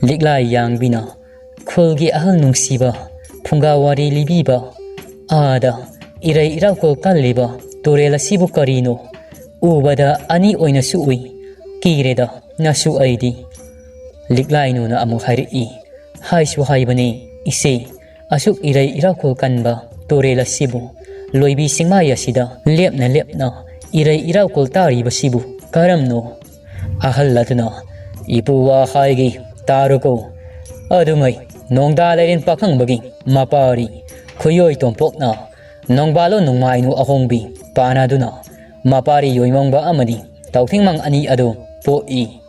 ꯂꯤꯛꯂꯥꯏ ꯌꯥꯡꯕꯤꯅ ꯈꯨꯜꯒꯤ ꯑꯍꯜ ꯅꯨꯡꯁꯤꯕ ꯐꯨꯡꯒꯥ ꯋꯥꯔꯤ ꯂꯤꯕꯤꯕ, ꯑꯥꯗ ꯏꯔꯩ ꯏꯔꯥꯎꯈꯣꯜ ꯀꯜꯂꯤꯕ ꯇꯨꯔꯦꯜ ꯑꯁꯤꯕꯨ ꯀꯔꯤꯅꯣ? ꯎꯕꯗ ꯑꯅꯤ ꯑꯣꯏꯅꯁꯨ ꯎꯏ, ꯀꯤꯔꯦꯗ ꯅꯁꯨ ꯑꯩꯗꯤ꯫ ꯂꯤꯛꯂꯥꯏꯅꯨꯅ ꯑꯃꯨꯛ ꯍꯥꯏꯔꯛꯏ, ꯍꯥꯏꯁꯨ ꯍꯥꯏꯕꯅꯤ ꯏꯆꯦ, ꯑꯁꯨꯛ ꯏꯔꯩ ꯏꯔꯥꯎꯈꯣꯜ ꯀꯟꯕ ꯇꯨꯔꯦꯜ ꯑꯁꯤꯕꯨ, ꯂꯣꯏꯕꯤ ꯆꯤꯡꯃꯥꯏ ꯑꯁꯤꯗ ꯂꯦꯞꯅ ꯂꯦꯞꯅ ꯏꯔꯩ ꯏꯔꯥꯎꯈꯣꯜ ꯇꯥꯔꯤꯕꯁꯤꯕꯨ ꯀꯔꯝꯅꯣ? ꯑꯍꯜ ꯑꯗꯨꯅ, "ꯏꯄꯨ ꯋꯥ ꯍꯥꯏꯒꯦ ꯇꯥꯔꯨꯀꯣ꯫ ꯑꯗꯨꯉꯩ ꯅꯣꯡꯗꯥ ꯂꯩꯔꯦꯟ ꯄꯥꯈꯪꯕꯒꯤ ꯃꯄꯥꯔꯤ ꯈꯨꯌꯣꯏ ꯇꯣꯝꯄꯣꯛꯅ ꯅꯣꯡꯕꯥꯜꯂꯣ ꯅꯣꯡꯃꯥꯏꯅꯨ ꯑꯍꯣꯡꯕꯤ ꯄꯥꯅꯗꯨꯅ ꯃꯄꯥꯔꯤ ꯌꯣꯏꯃꯣꯡꯕ ꯑꯃꯗꯤ ꯇꯧꯊꯤꯡꯃꯥꯡ ꯑꯅꯤ ꯑꯗꯨ ꯄꯣꯛꯏ꯫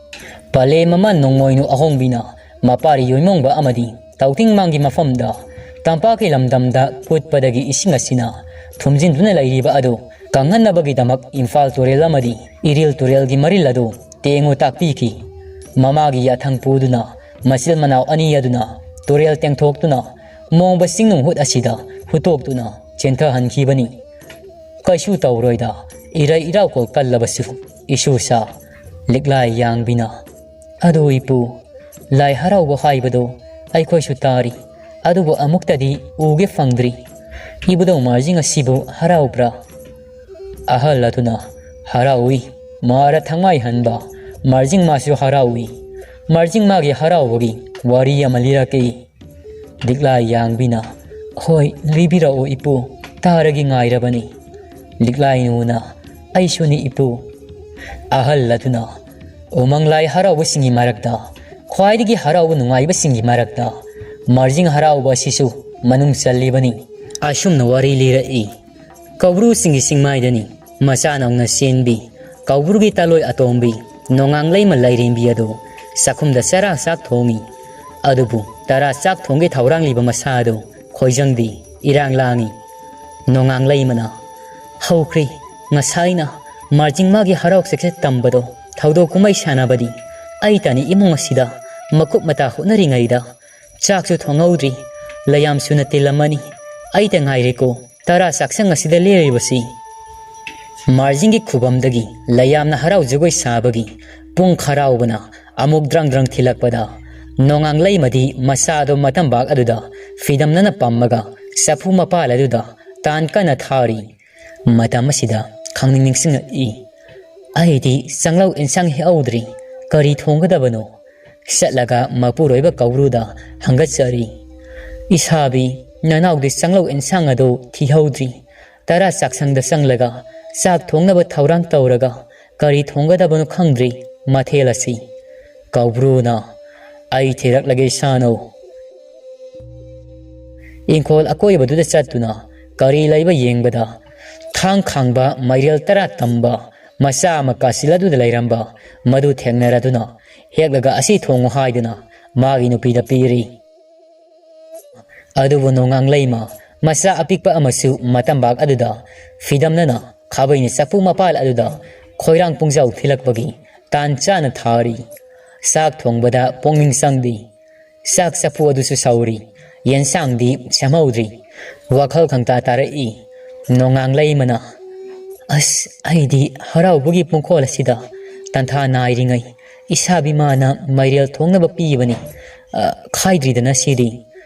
ꯄꯂꯦ ꯃꯃꯥ ꯅꯣꯡꯃꯣꯏꯅꯨ ꯑꯍꯣꯡꯕꯤꯅ ꯃꯄꯥꯔꯤ ꯌꯣꯏꯃꯣꯡꯕ ꯑꯃꯗꯤ ꯇꯧꯊꯤꯡꯃꯥꯡꯒꯤ ꯃꯐꯝꯗ ꯇꯝꯄꯥꯛꯀꯤ ꯂꯝꯗꯝꯗ ꯀꯨꯠꯄꯗꯒꯤ ꯏꯁꯤꯡ ꯑꯁꯤꯅ ꯊꯨꯝꯖꯤꯟꯗꯨꯅ ꯂꯩꯔꯤꯕ ꯑꯗꯨ ꯀꯪꯍꯟꯅꯕꯒꯤꯗꯃꯛ ꯏꯝꯐꯥꯜ ꯇꯨꯔꯦꯜ ꯑꯃꯗꯤ ꯏꯔꯤꯜ ꯇꯨꯔꯦꯜꯒꯤ ꯃꯔꯤꯜ ꯑꯗꯨ ꯇꯦꯡꯉꯨ ꯇꯥꯛꯄꯤꯈꯤ꯫ ꯃꯃꯥꯒꯤ ꯌꯥꯊꯪ ꯄꯨꯗꯨꯅ ꯃꯆꯤꯜ ꯃꯅꯥꯎ ꯑꯅꯤ ꯑꯗꯨꯅ ꯇꯨꯔꯦꯜ ꯇꯦꯡꯊꯣꯛꯇꯨꯅ ꯃꯣꯡꯕ ꯆꯤꯡꯅꯨꯡ ꯍꯨꯠ ꯑꯁꯤꯗ ꯍꯨꯠꯇꯣꯛꯇꯨꯅ ꯆꯦꯟꯊꯍꯟꯈꯤꯕꯅꯤ꯫ ꯀꯩꯁꯨ ꯇꯧꯔꯣꯏꯗ, ꯏꯔꯩ ꯏꯔꯥꯎꯀꯣꯜ ꯀꯜꯂꯕꯁꯨ ꯏꯁꯨꯁꯥ꯫ ꯂꯤꯛꯂꯥꯏ ꯌꯥꯡꯕꯤꯅ, "ꯑꯗꯨ ꯏꯄꯨ, ꯂꯥꯏ ꯍꯔꯥꯎꯕ ꯍꯥꯏꯕꯗꯣ ꯑꯩꯈꯣꯏꯁꯨ ꯇꯥꯔꯤ, ꯑꯗꯨꯕꯨ ꯑꯃꯨꯛꯇꯗꯤ ꯎꯒꯦ ꯐꯪꯗ꯭ꯔꯤ꯫ ꯏꯕꯨꯙꯧ ꯃꯥꯔꯖꯤꯡ ꯑꯁꯤꯕꯨ ꯍꯔꯥꯎꯕ꯭ꯔꯥ?" ꯑꯍꯜ ꯑꯗꯨꯅ, "ꯍꯔꯥꯎꯏ, ꯃꯥꯔ ꯊꯪꯃꯥꯏ ꯍꯟꯕ ꯃꯥꯔꯖꯤꯡ ꯃꯥꯁꯨ ꯍꯔꯥꯎꯏ꯫ ꯃꯥꯔꯖꯤꯡ ꯃꯥꯒꯤ ꯍꯔꯥꯎꯕꯒꯤ ꯋꯥꯔꯤ ꯑꯃ ꯂꯤꯔꯛꯀꯦ꯫" ꯂꯤꯛꯂꯥꯏ ꯌꯥꯡꯕꯤꯅ, "ꯍꯣꯏ, ꯂꯤꯕꯤꯔꯛꯎ ꯏꯄꯨ, ꯇꯥꯔꯒꯤ ꯉꯥꯏꯔꯕꯅꯤ꯫" ꯂꯤꯛꯂꯥꯏꯅꯨꯅ, "ꯑꯩꯁꯨꯅꯤ ꯏꯄꯨ꯫" ꯑꯍꯜ ꯑꯗꯨꯅ, "ꯎꯃꯪ ꯂꯥꯏ ꯍꯔꯥꯎꯕꯁꯤꯡꯒꯤ ꯃꯔꯛꯇ ꯈ꯭ꯋꯥꯏꯗꯒꯤ ꯍꯔꯥꯎꯕ ꯅꯨꯡꯉꯥꯏꯕꯁꯤꯡꯒꯤ ꯃꯔꯛꯇ ꯃꯥꯔꯖꯤꯡ ꯍꯔꯥꯎꯕ ꯑꯁꯤꯁꯨ ꯃꯅꯨꯡ ꯆꯜꯂꯤꯕꯅꯤ꯫" ꯑꯁꯨꯝꯅ ꯋꯥꯔꯤ ꯂꯤꯔꯛꯏ꯫ ꯀꯧꯕ꯭ꯔꯨꯁꯤꯡꯒꯤ ꯆꯤꯡꯃꯥꯏꯗꯅꯤ ꯃꯆꯥ ꯅꯧꯅ ꯆꯦꯟꯕꯤ ꯀꯧꯕ꯭ꯔꯨꯒꯤ ꯇꯥꯂꯣꯏ ꯑꯇꯣꯝꯕꯤ ꯅꯣꯡꯉꯥꯡꯂꯩꯃ ꯂꯥꯏꯔꯦꯝꯕꯤ ꯑꯗꯨ ꯆꯥꯛꯈꯨꯝꯗ ꯆꯔꯥ ꯆꯥꯛ ꯊꯣꯡꯉꯤ꯫ ꯑꯗꯨꯕꯨ ꯇꯔꯥ ꯆꯥꯛ ꯊꯣꯡꯒꯦ ꯊꯧꯔꯥꯡꯂꯤꯕ ꯃꯁꯥ ꯑꯗꯨ ꯈꯣꯏꯖꯪꯗꯤ ꯏꯔꯥꯡ ꯂꯥꯡꯉꯤ꯫ ꯅꯣꯡꯉꯥꯡꯂꯩꯃꯅ, "ꯍꯧꯈ꯭ꯔꯦ, ꯉꯁꯥꯏꯅ ꯃꯥꯔꯖꯤꯡ ꯃꯥꯒꯤ ꯍꯔꯥꯎ ꯆꯦꯛꯁꯦ ꯇꯝꯕꯗꯣ, ꯊꯧꯗꯣꯛ ꯀꯨꯝꯍꯩ ꯁꯥꯟꯅꯕꯗꯤ ꯑꯩ ꯇꯅꯤ ꯏꯃꯨꯡ ꯑꯁꯤꯗ ꯃꯀꯨꯞ ꯃꯇꯥ ꯍꯣꯠꯅꯔꯤꯉꯩꯗ꯫ ꯆꯥꯛꯁꯨ ꯊꯣꯡꯍꯧꯗ꯭ꯔꯤ, ꯂꯩꯌꯥꯝꯁꯨꯅ ꯇꯤꯜꯂꯝꯃꯅꯤ꯫ ꯑꯩꯇ ꯉꯥꯏꯔꯦꯀꯣ ꯇꯔꯥ ꯆꯥꯛꯁꯪ ꯑꯁꯤꯗ ꯂꯦꯜꯂꯤꯕꯁꯤ"꯫ ꯃꯥꯔꯖꯤꯡꯒꯤ ꯈꯨꯕꯝꯗꯒꯤ ꯂꯩꯌꯥꯝꯅ ꯍꯔꯥꯎ ꯖꯒꯣꯏ ꯁꯥꯕꯒꯤ ꯄꯨꯡ ꯈꯔꯥꯎꯕꯅ ꯑꯃꯨꯛ ꯗ꯭ꯔꯪ ꯗ꯭ꯔꯪ ꯊꯤꯜꯂꯛꯄꯗ, ꯅꯣꯡꯉꯥꯡꯂꯩꯃꯗꯤ ꯃꯆꯥꯗꯣ ꯃꯇꯝꯕꯥꯛ ꯑꯗꯨꯗ ꯐꯤꯗꯝꯅꯅ ꯄꯝꯃꯒ ꯆꯐꯨ ꯃꯄꯥꯜ ꯑꯗꯨꯗ ꯇꯥꯟ ꯀꯟꯅ ꯊꯥꯔꯤ꯫ ꯃꯇꯝ ꯑꯁꯤꯗ ꯈꯪꯅꯤꯡ ꯅꯤꯡꯁꯤꯡꯉꯛꯏ꯫ "ꯑꯩꯗꯤ ꯆꯥꯛꯂꯧ ꯏꯟꯁꯥꯡ ꯍꯦꯛꯍꯧꯗ꯭ꯔꯤ, ꯀꯔꯤ ꯊꯣꯡꯒꯗꯕꯅꯣ?" ꯆꯠꯂꯒ ꯃꯄꯨꯔꯣꯏꯕ ꯀꯧꯕ꯭ꯔꯨꯗ ꯍꯪꯒꯠꯆꯔꯤ꯫ "ꯏꯁꯥꯕꯤ, ꯅꯅꯥꯎꯗꯤ ꯆꯥꯛꯂꯧ ꯏꯟꯁꯥꯡ ꯑꯗꯨ ꯊꯤꯍꯧꯗ꯭ꯔꯤ꯫ ꯇꯔꯥ ꯆꯥꯛꯁꯪꯗ ꯆꯪꯂꯒ ꯆꯥꯛ ꯊꯣꯡꯅꯕ ꯊꯧꯔꯥꯡ ꯇꯧꯔꯒ ꯀꯔꯤ ꯊꯣꯡꯒꯗꯕꯅꯣ ꯈꯪꯗ꯭ꯔꯤ ꯃꯊꯦꯜ ꯑꯁꯤ"꯫ ꯀꯧꯕ꯭ꯔꯨꯅ, "ꯑꯩ ꯊꯤꯔꯛꯂꯒꯦ ꯏꯁꯥꯅꯧ"꯫ ꯏꯪꯈꯣꯜ ꯑꯀꯣꯏꯕꯗꯨꯗ ꯆꯠꯇꯨꯅ ꯀꯔꯤ ꯂꯩꯕ ꯌꯦꯡꯕꯗ, ꯊꯥꯡ ꯈꯥꯡꯕ ꯃꯩꯔꯦꯜ ꯇꯔꯥ ꯇꯝꯕ ꯃꯆꯥ ꯑꯃ ꯀꯥꯆꯤꯜ ꯑꯗꯨꯗ ꯂꯩꯔꯝꯕ, ꯃꯗꯨ ꯊꯦꯡꯅꯔꯗꯨꯅ, "ꯍꯦꯛꯂꯒ ꯑꯁꯤ ꯊꯣꯡꯉꯨ" ꯍꯥꯏꯗꯨꯅ ꯃꯥꯒꯤ ꯅꯨꯄꯤꯗ ꯄꯤꯔꯤ꯫ ꯑꯗꯨꯕꯨ ꯅꯣꯡꯉꯥꯡꯂꯩꯃ ꯃꯆꯥ ꯑꯄꯤꯛꯄ ꯑꯃꯁꯨ ꯃꯇꯝꯕꯥꯛ ꯑꯗꯨꯗ ꯐꯤꯗꯝꯅꯅ ꯈꯥꯕꯩꯅ ꯆꯐꯨ ꯃꯄꯥꯜ ꯑꯗꯨꯗ ꯈꯣꯏꯔꯥꯡ ꯄꯨꯡꯖꯥꯎ ꯊꯤꯜꯂꯛꯄꯒꯤ ꯇꯥꯟ ꯆꯥꯅ ꯊꯥꯔꯤ꯫ ꯆꯥꯛ ꯊꯣꯡꯕꯗ ꯄꯨꯛꯅꯤꯡ ꯆꯪꯗꯦ꯫ ꯆꯥꯛ ꯆꯐꯨ ꯑꯗꯨꯁꯨ ꯁꯧꯔꯤ, ꯌꯦꯟꯁꯥꯡꯗꯤ ꯁꯦꯝꯍꯧꯗ꯭ꯔꯤ꯫ ꯋꯥꯈꯜ ꯈꯪꯇꯥ ꯇꯥꯔꯛꯏ꯫ ꯅꯣꯡꯉꯥꯡꯂꯩꯃꯅ, "ꯑꯁ, ꯑꯩꯗꯤ ꯍꯔꯥꯎꯕꯒꯤ ꯄꯨꯡꯈꯣꯜ ꯑꯁꯤꯗ ꯇꯟꯊꯥ ꯅꯥꯏꯔꯤꯉꯩ ꯏꯁꯥꯕꯤ ꯃꯥꯅ ꯃꯩꯔꯦꯜ ꯊꯣꯡꯅꯕ ꯄꯤꯕꯅꯤ꯫ ꯑ, ꯈꯥꯏꯗ꯭ꯔꯤꯗꯅ ꯁꯤꯗꯤ꯫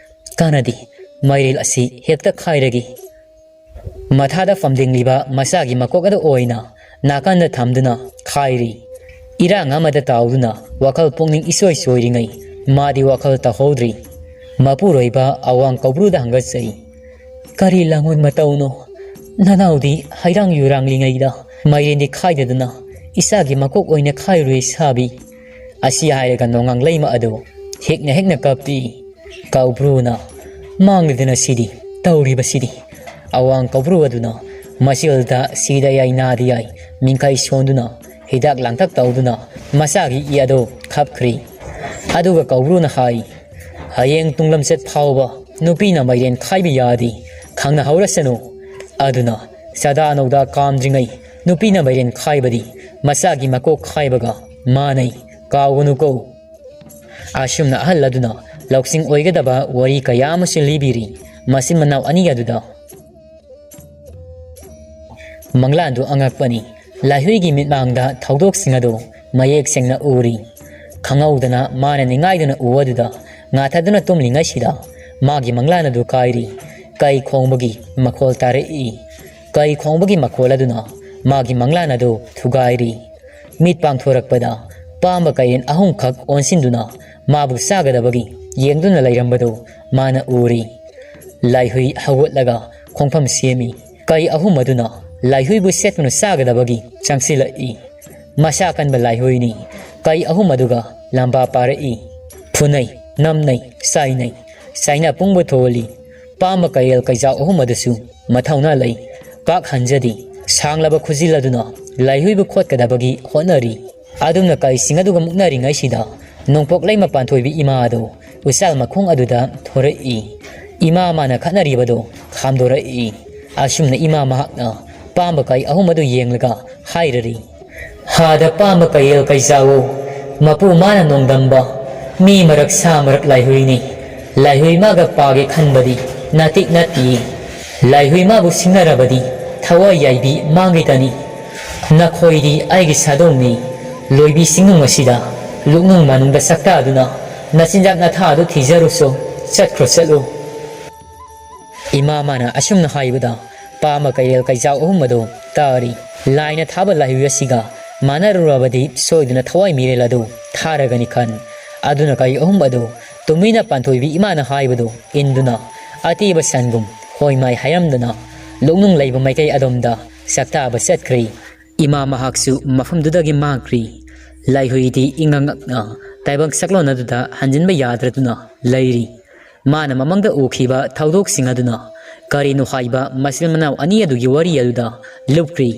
ꯀꯥꯟꯅꯗꯦ, ꯃꯩꯔꯦꯜ ꯑꯁꯤ ꯍꯦꯛꯇ ꯈꯥꯏꯔꯒꯦ"꯫ ꯃꯊꯥꯗ ꯐꯝꯗꯤꯡꯂꯤꯕ ꯃꯆꯥꯒꯤ ꯃꯀꯣꯛ ꯑꯗꯨ ꯑꯣꯏꯅ ꯅꯥꯀꯟꯗ ꯊꯝꯗꯨꯅ ꯈꯥꯏꯔꯤ꯫ ꯏꯔꯥꯡ ꯑꯃꯗ ꯇꯥꯎꯗꯨꯅ ꯋꯥꯈꯜ ꯄꯨꯛꯅꯤꯡ ꯏꯆꯣꯏ ꯆꯣꯏꯔꯤꯉꯩ ꯃꯥꯗꯤ ꯋꯥꯈꯜ ꯇꯧꯍꯧꯗ꯭ꯔꯤ꯫ ꯃꯄꯨꯔꯣꯏꯕ ꯑꯋꯥꯡ ꯀꯧꯕ꯭ꯔꯨꯗ ꯍꯪꯒꯠꯆꯩ꯫ "ꯀꯔꯤ ꯂꯥꯡꯑꯣꯏ ꯃꯇꯧꯅꯣ? ꯅꯅꯥꯎꯗꯤ ꯍꯩꯔꯥꯡ ꯌꯨꯔꯥꯡꯂꯤꯉꯩꯗ ꯃꯥꯏꯔꯦꯟꯗꯤ ꯈꯥꯏꯗꯗꯅ ꯏꯆꯥꯒꯤ ꯃꯀꯣꯛ ꯑꯣꯏꯅ ꯈꯥꯏꯔꯨꯏ ꯁꯥꯕꯤ"꯫ ꯑꯁꯤ ꯍꯥꯏꯔꯒ ꯅꯣꯡꯉꯥꯡꯂꯩꯃ ꯑꯗꯨ ꯍꯦꯛꯅ ꯍꯦꯛꯅ ꯀꯞꯄꯤ꯫ ꯀꯧꯕ꯭ꯔꯨꯅ, "ꯃꯥꯡꯂꯗꯅ ꯁꯤꯗꯤ, ꯇꯧꯔꯤꯕꯁꯤꯗꯤ"꯫ ꯑꯋꯥꯡ ꯀꯧꯕ꯭ꯔꯨ ꯑꯗꯨꯅ ꯃꯆꯤꯜꯗ ꯁꯤꯗ ꯌꯥꯏ ꯅꯥꯗ ꯌꯥꯏ ꯃꯤꯡꯈꯥꯏ ꯁꯣꯟꯗꯨꯅ ꯍꯤꯗꯥꯛ ꯂꯥꯡꯊꯛ ꯇꯧꯗꯨꯅ ꯃꯆꯥꯒꯤ ꯏ ꯑꯗꯨ ꯈꯞꯈ꯭ꯔꯤ꯫ ꯑꯗꯨꯒ ꯀꯧꯕ꯭ꯔꯨꯅ ꯍꯥꯏ, "ꯍꯌꯦꯡ ꯇꯨꯡꯂꯝꯆꯠ ꯐꯥꯎꯕ ꯅꯨꯄꯤꯅ ꯃꯩꯔꯦꯟ ꯈꯥꯏꯕ ꯌꯥꯗꯦ, ꯈꯪꯅꯍꯧꯔꯁꯅꯨ꯫ ꯑꯗꯨꯅ ꯆꯥꯗꯥ ꯅꯧꯗꯥ ꯀꯥꯝꯗ꯭ꯔꯤꯉꯩ ꯅꯨꯄꯤꯅ ꯃꯩꯔꯦꯟ ꯈꯥꯏꯕꯗꯤ ꯃꯆꯥꯒꯤ ꯃꯀꯣꯛ ꯈꯥꯏꯕꯒ ꯃꯥꯟꯅꯩ, ꯀꯥꯎꯒꯅꯨꯀꯣ꯫" ꯑꯁꯨꯝꯅ ꯑꯍꯜ ꯑꯗꯨꯅ ꯂꯧꯁꯤꯡ ꯑꯣꯏꯒꯗꯕ ꯋꯥꯔꯤ ꯀꯌꯥ ꯑꯃꯁꯨ ꯂꯤꯕꯤꯔꯤ ꯃꯆꯤꯟ ꯃꯅꯥꯎ ꯑꯅꯤ ꯑꯗꯨꯗ꯫ ꯃꯪꯂꯥꯟꯗꯨ ꯑꯉꯛꯄꯅꯤ꯫ ꯂꯥꯏꯍꯨꯏꯒꯤ ꯃꯤꯠꯃꯥꯡꯗ ꯊꯧꯗꯣꯛꯁꯤꯡ ꯑꯗꯨ ꯃꯌꯦꯛ ꯁꯦꯡꯅ ꯎꯔꯤ꯫ ꯈꯪꯍꯧꯗꯅ ꯃꯥꯅ ꯅꯤꯡꯉꯥꯏꯗꯨꯅ ꯎ ꯑꯗꯨꯗ ꯉꯥꯊꯗꯨꯅ ꯇꯨꯝꯂꯤꯉꯩꯁꯤꯗ ꯃꯥꯒꯤ ꯃꯪꯂꯥꯟ ꯑꯗꯨ ꯀꯥꯏꯔꯤ꯫ ꯀꯩ ꯈꯣꯡꯕꯒꯤ ꯃꯈꯣꯜ ꯇꯥꯔꯛꯏ꯫ ꯀꯩ ꯈꯣꯡꯕꯒꯤ ꯃꯈꯣꯜ ꯑꯗꯨꯅ ꯃꯥꯒꯤ ꯃꯪꯂꯥꯟ ꯑꯗꯨ ꯊꯨꯒꯥꯏꯔꯤ꯫ ꯃꯤꯠ ꯄꯥꯡꯊꯣꯔꯛꯄꯗ ꯄꯥꯝꯕ ꯀꯩꯔꯦꯟ ꯑꯍꯨꯝꯈꯛ ꯑꯣꯟꯁꯤꯟꯗꯨꯅ ꯃꯥꯕꯨ ꯆꯥꯒꯗꯕꯒꯤ ꯌꯦꯡꯗꯨꯅ ꯂꯩꯔꯝꯕꯗꯨ ꯃꯥꯅ ꯎꯔꯤ꯫ ꯂꯥꯏꯍꯨꯏ ꯍꯧꯒꯠꯂꯒ ꯈꯣꯡꯐꯝ ꯁꯦꯝꯃꯤ꯫ ꯀꯩ ꯑꯍꯨꯝ ꯑꯗꯨꯅ ꯂꯥꯏꯍꯨꯏꯕꯨ ꯁꯦꯠꯇꯨꯅ ꯆꯥꯒꯗꯕꯒꯤ ꯆꯪꯁꯤꯜꯂꯛꯏ꯫ ꯃꯁꯥ ꯀꯟꯕ ꯂꯥꯏꯍꯨꯏꯅꯤ꯫ ꯀꯩ ꯑꯍꯨꯝ ꯑꯗꯨꯒ ꯂꯝꯕꯥ ꯄꯥꯔꯛꯏ꯫ ꯐꯨꯅꯩ, ꯅꯝꯅꯩ, ꯆꯥꯏꯅꯩ꯫ ꯆꯥꯏꯅ ꯄꯨꯡꯕ ꯊꯣꯛꯍꯜꯂꯤ꯫ ꯄꯥꯝꯕ ꯀꯩꯔꯦꯜ ꯀꯩꯖꯥꯎ ꯑꯍꯨꯝ ꯑꯗꯨꯁꯨ ꯃꯊꯧꯅꯥ ꯂꯩ꯫ ꯀꯥꯛ ꯍꯟꯖꯗꯦ꯫ ꯁꯥꯡꯂꯕ ꯈꯨꯖꯤꯜ ꯑꯗꯨꯅ ꯂꯥꯏꯍꯨꯏꯕꯨ ꯈꯣꯠꯀꯗꯕꯒꯤ ꯍꯣꯠꯅꯔꯤ꯫ ꯑꯗꯨꯝꯅ ꯀꯩꯁꯤꯡ ꯑꯗꯨꯒ ꯃꯨꯛꯅꯔꯤꯉꯩꯁꯤꯗ ꯅꯣꯡꯄꯣꯛ ꯂꯩꯃ ꯄꯥꯟꯊꯣꯏꯕꯤ ꯏꯃꯥ ꯑꯗꯨ ꯎꯆꯥꯜ ꯃꯈꯣꯡ ꯑꯗꯨꯗ ꯊꯣꯔꯛꯏ꯫ ꯏꯃꯥ ꯃꯥꯅ ꯈꯠꯅꯔꯤꯕꯗꯨ ꯈꯥꯝꯗꯣꯔꯛꯏ꯫ ꯑꯁꯨꯝꯅ ꯏꯃꯥ ꯃꯍꯥꯛꯅ ꯄꯥꯝꯕ ꯀꯩ ꯑꯍꯨꯝ ꯑꯗꯨ ꯌꯦꯡꯂꯒ ꯍꯥꯏꯔꯔꯤ, "ꯍꯥꯗ ꯄꯥꯝꯕ ꯀꯩꯔꯦꯜ ꯀꯩꯖꯥꯎ, ꯃꯄꯨ ꯃꯥꯅ ꯅꯣꯡꯗꯝꯕ, ꯃꯤ ꯃꯔꯛ ꯁꯥ ꯃꯔꯛ ꯂꯥꯏꯍꯨꯏꯅꯤ꯫ ꯂꯥꯏꯍꯨꯏ ꯃꯥꯒ ꯄꯥꯒꯦ ꯈꯟꯕꯗꯤ ꯅꯥꯇꯤꯛ ꯅꯠꯇꯤꯌꯦ꯫ ꯂꯥꯏꯍꯨꯏ ꯃꯥꯕꯨ ꯁꯤꯡꯅꯔꯕꯗꯤ ꯊꯋꯥꯏ ꯌꯥꯏꯕꯤ ꯃꯥꯡꯒꯤꯇꯅꯤ꯫ ꯅꯈꯣꯏꯗꯤ ꯑꯩꯒꯤ ꯁꯥꯗꯣꯡꯅꯤ꯫ ꯂꯣꯏꯕꯤ ꯁꯤꯡꯅꯨꯡ ꯑꯁꯤꯗ ꯂꯨꯛꯅꯨꯡ ꯃꯅꯨꯡꯗ ꯁꯛꯇꯥꯗꯨꯅ ꯅꯆꯤꯟꯖꯥꯛ ꯅꯊꯥ ꯑꯗꯨ ꯊꯤꯖꯔꯨꯆꯣ꯫ ꯆꯠꯈ꯭ꯔꯣ, ꯆꯠꯂꯨ꯫" ꯏꯃꯥ ꯃꯥꯅ ꯑꯁꯨꯝꯅ ꯍꯥꯏꯕꯗ ꯄꯥꯝꯕ ꯀꯩꯔꯦꯜ ꯀꯩꯖꯥꯎ ꯑꯍꯨꯝ ꯑꯗꯨ ꯇꯥꯔꯤ꯫ ꯂꯥꯏꯅ ꯊꯥꯕ ꯂꯥꯏꯍꯨꯏ ꯑꯁꯤꯒ ꯃꯥꯟꯅꯔꯨꯔꯕꯗꯤ ꯁꯣꯏꯗꯅ ꯊꯋꯥꯏ ꯃꯤꯔꯦꯜ ꯑꯗꯨ ꯊꯥꯔꯒꯅꯤ ꯈꯟ꯫ ꯑꯗꯨꯅ ꯀꯩ ꯑꯍꯨꯝ ꯑꯗꯨ ꯇꯨꯃꯤꯟꯅ ꯄꯥꯟꯊꯣꯏꯕꯤ ꯏꯃꯥꯅ ꯍꯥꯏꯕꯗꯨ ꯏꯟꯗꯨꯅ ꯑꯇꯦꯕ ꯁꯟꯒꯨꯝ ꯍꯣꯏ ꯃꯥꯏ ꯍꯥꯏꯔꯝꯗꯅ ꯂꯨꯛꯅꯨꯡ ꯂꯩꯕ ꯃꯥꯏꯀꯩ ꯑꯗꯣꯝꯗ ꯁꯛꯇꯥꯕ ꯆꯠꯈ꯭ꯔꯤ꯫ ꯏꯃꯥ ꯃꯍꯥꯛꯁꯨ ꯃꯐꯝꯗꯨꯗꯒꯤ ꯃꯥꯡꯈ꯭ꯔꯤ꯫ ꯂꯥꯏꯍꯨꯏꯗꯤ ꯏꯉꯛ ꯉꯛꯅ ꯇꯥꯏꯕꯪ ꯁꯛꯂꯣꯟ ꯑꯗꯨꯗ ꯍꯟꯖꯤꯟꯕ ꯌꯥꯗ꯭ꯔꯗꯨꯅ ꯂꯩꯔꯤ꯫ ꯃꯥꯅ ꯃꯃꯥꯡꯗ ꯎꯈꯤꯕ ꯊꯧꯗꯣꯛꯁꯤꯡ ꯑꯗꯨꯅ ꯀꯔꯤꯅꯣ ꯍꯥꯏꯕ ꯃꯆꯤꯟ ꯃꯅꯥꯎ ꯑꯅꯤ ꯑꯗꯨꯒꯤ ꯋꯥꯔꯤ ꯑꯗꯨꯗ ꯂꯨꯞꯈ꯭ꯔꯤ꯫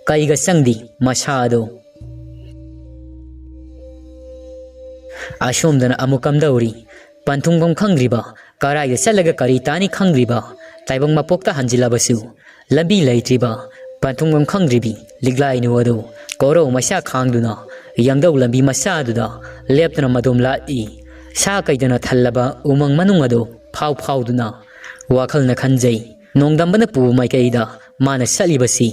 ꯀꯩꯒ ꯆꯪꯗꯦ ꯃꯁꯥ ꯑꯗꯨ꯫ ꯑꯁꯣꯝꯗꯅ ꯑꯃꯨꯛ ꯀꯝꯗꯧꯔꯤ? ꯄꯟꯊꯨꯡꯐꯝ ꯈꯪꯗ꯭ꯔꯤꯕ, ꯀꯔꯥꯏꯗ ꯆꯠꯂꯒ ꯀꯔꯤ ꯇꯥꯅꯤ ꯈꯪꯗ꯭ꯔꯤꯕ, ꯇꯥꯏꯕꯪ ꯃꯄꯣꯛꯇ ꯍꯟꯖꯤꯜꯂꯕꯁꯨ ꯂꯝꯕꯤ ꯂꯩꯇ꯭ꯔꯤꯕ, ꯄꯟꯊꯨꯡꯐꯝ ꯈꯪꯗ꯭ꯔꯤꯕꯤ ꯂꯤꯛꯂꯥꯏꯅꯨ ꯑꯗꯨ ꯀꯣꯔꯧ ꯃꯩꯁꯥ ꯈꯥꯡꯗꯨꯅ ꯌꯪꯗꯧ ꯂꯝꯕꯤ ꯃꯆꯥ ꯑꯗꯨꯗ ꯂꯦꯞꯇꯨꯅ ꯃꯗꯣꯝ ꯂꯥꯛꯏ꯫ ꯁꯥ ꯀꯩꯗꯅ ꯊꯜꯂꯕ ꯎꯃꯪ ꯃꯅꯨꯡ ꯑꯗꯨ ꯐꯥꯎ ꯐꯥꯎꯗꯨꯅ ꯋꯥꯈꯜꯅ ꯈꯟꯖꯩ꯫ ꯅꯣꯡꯗꯝꯕꯅ ꯄꯨꯕ ꯃꯥꯏꯀꯩꯗ ꯃꯥꯅ ꯆꯠꯂꯤꯕꯁꯤ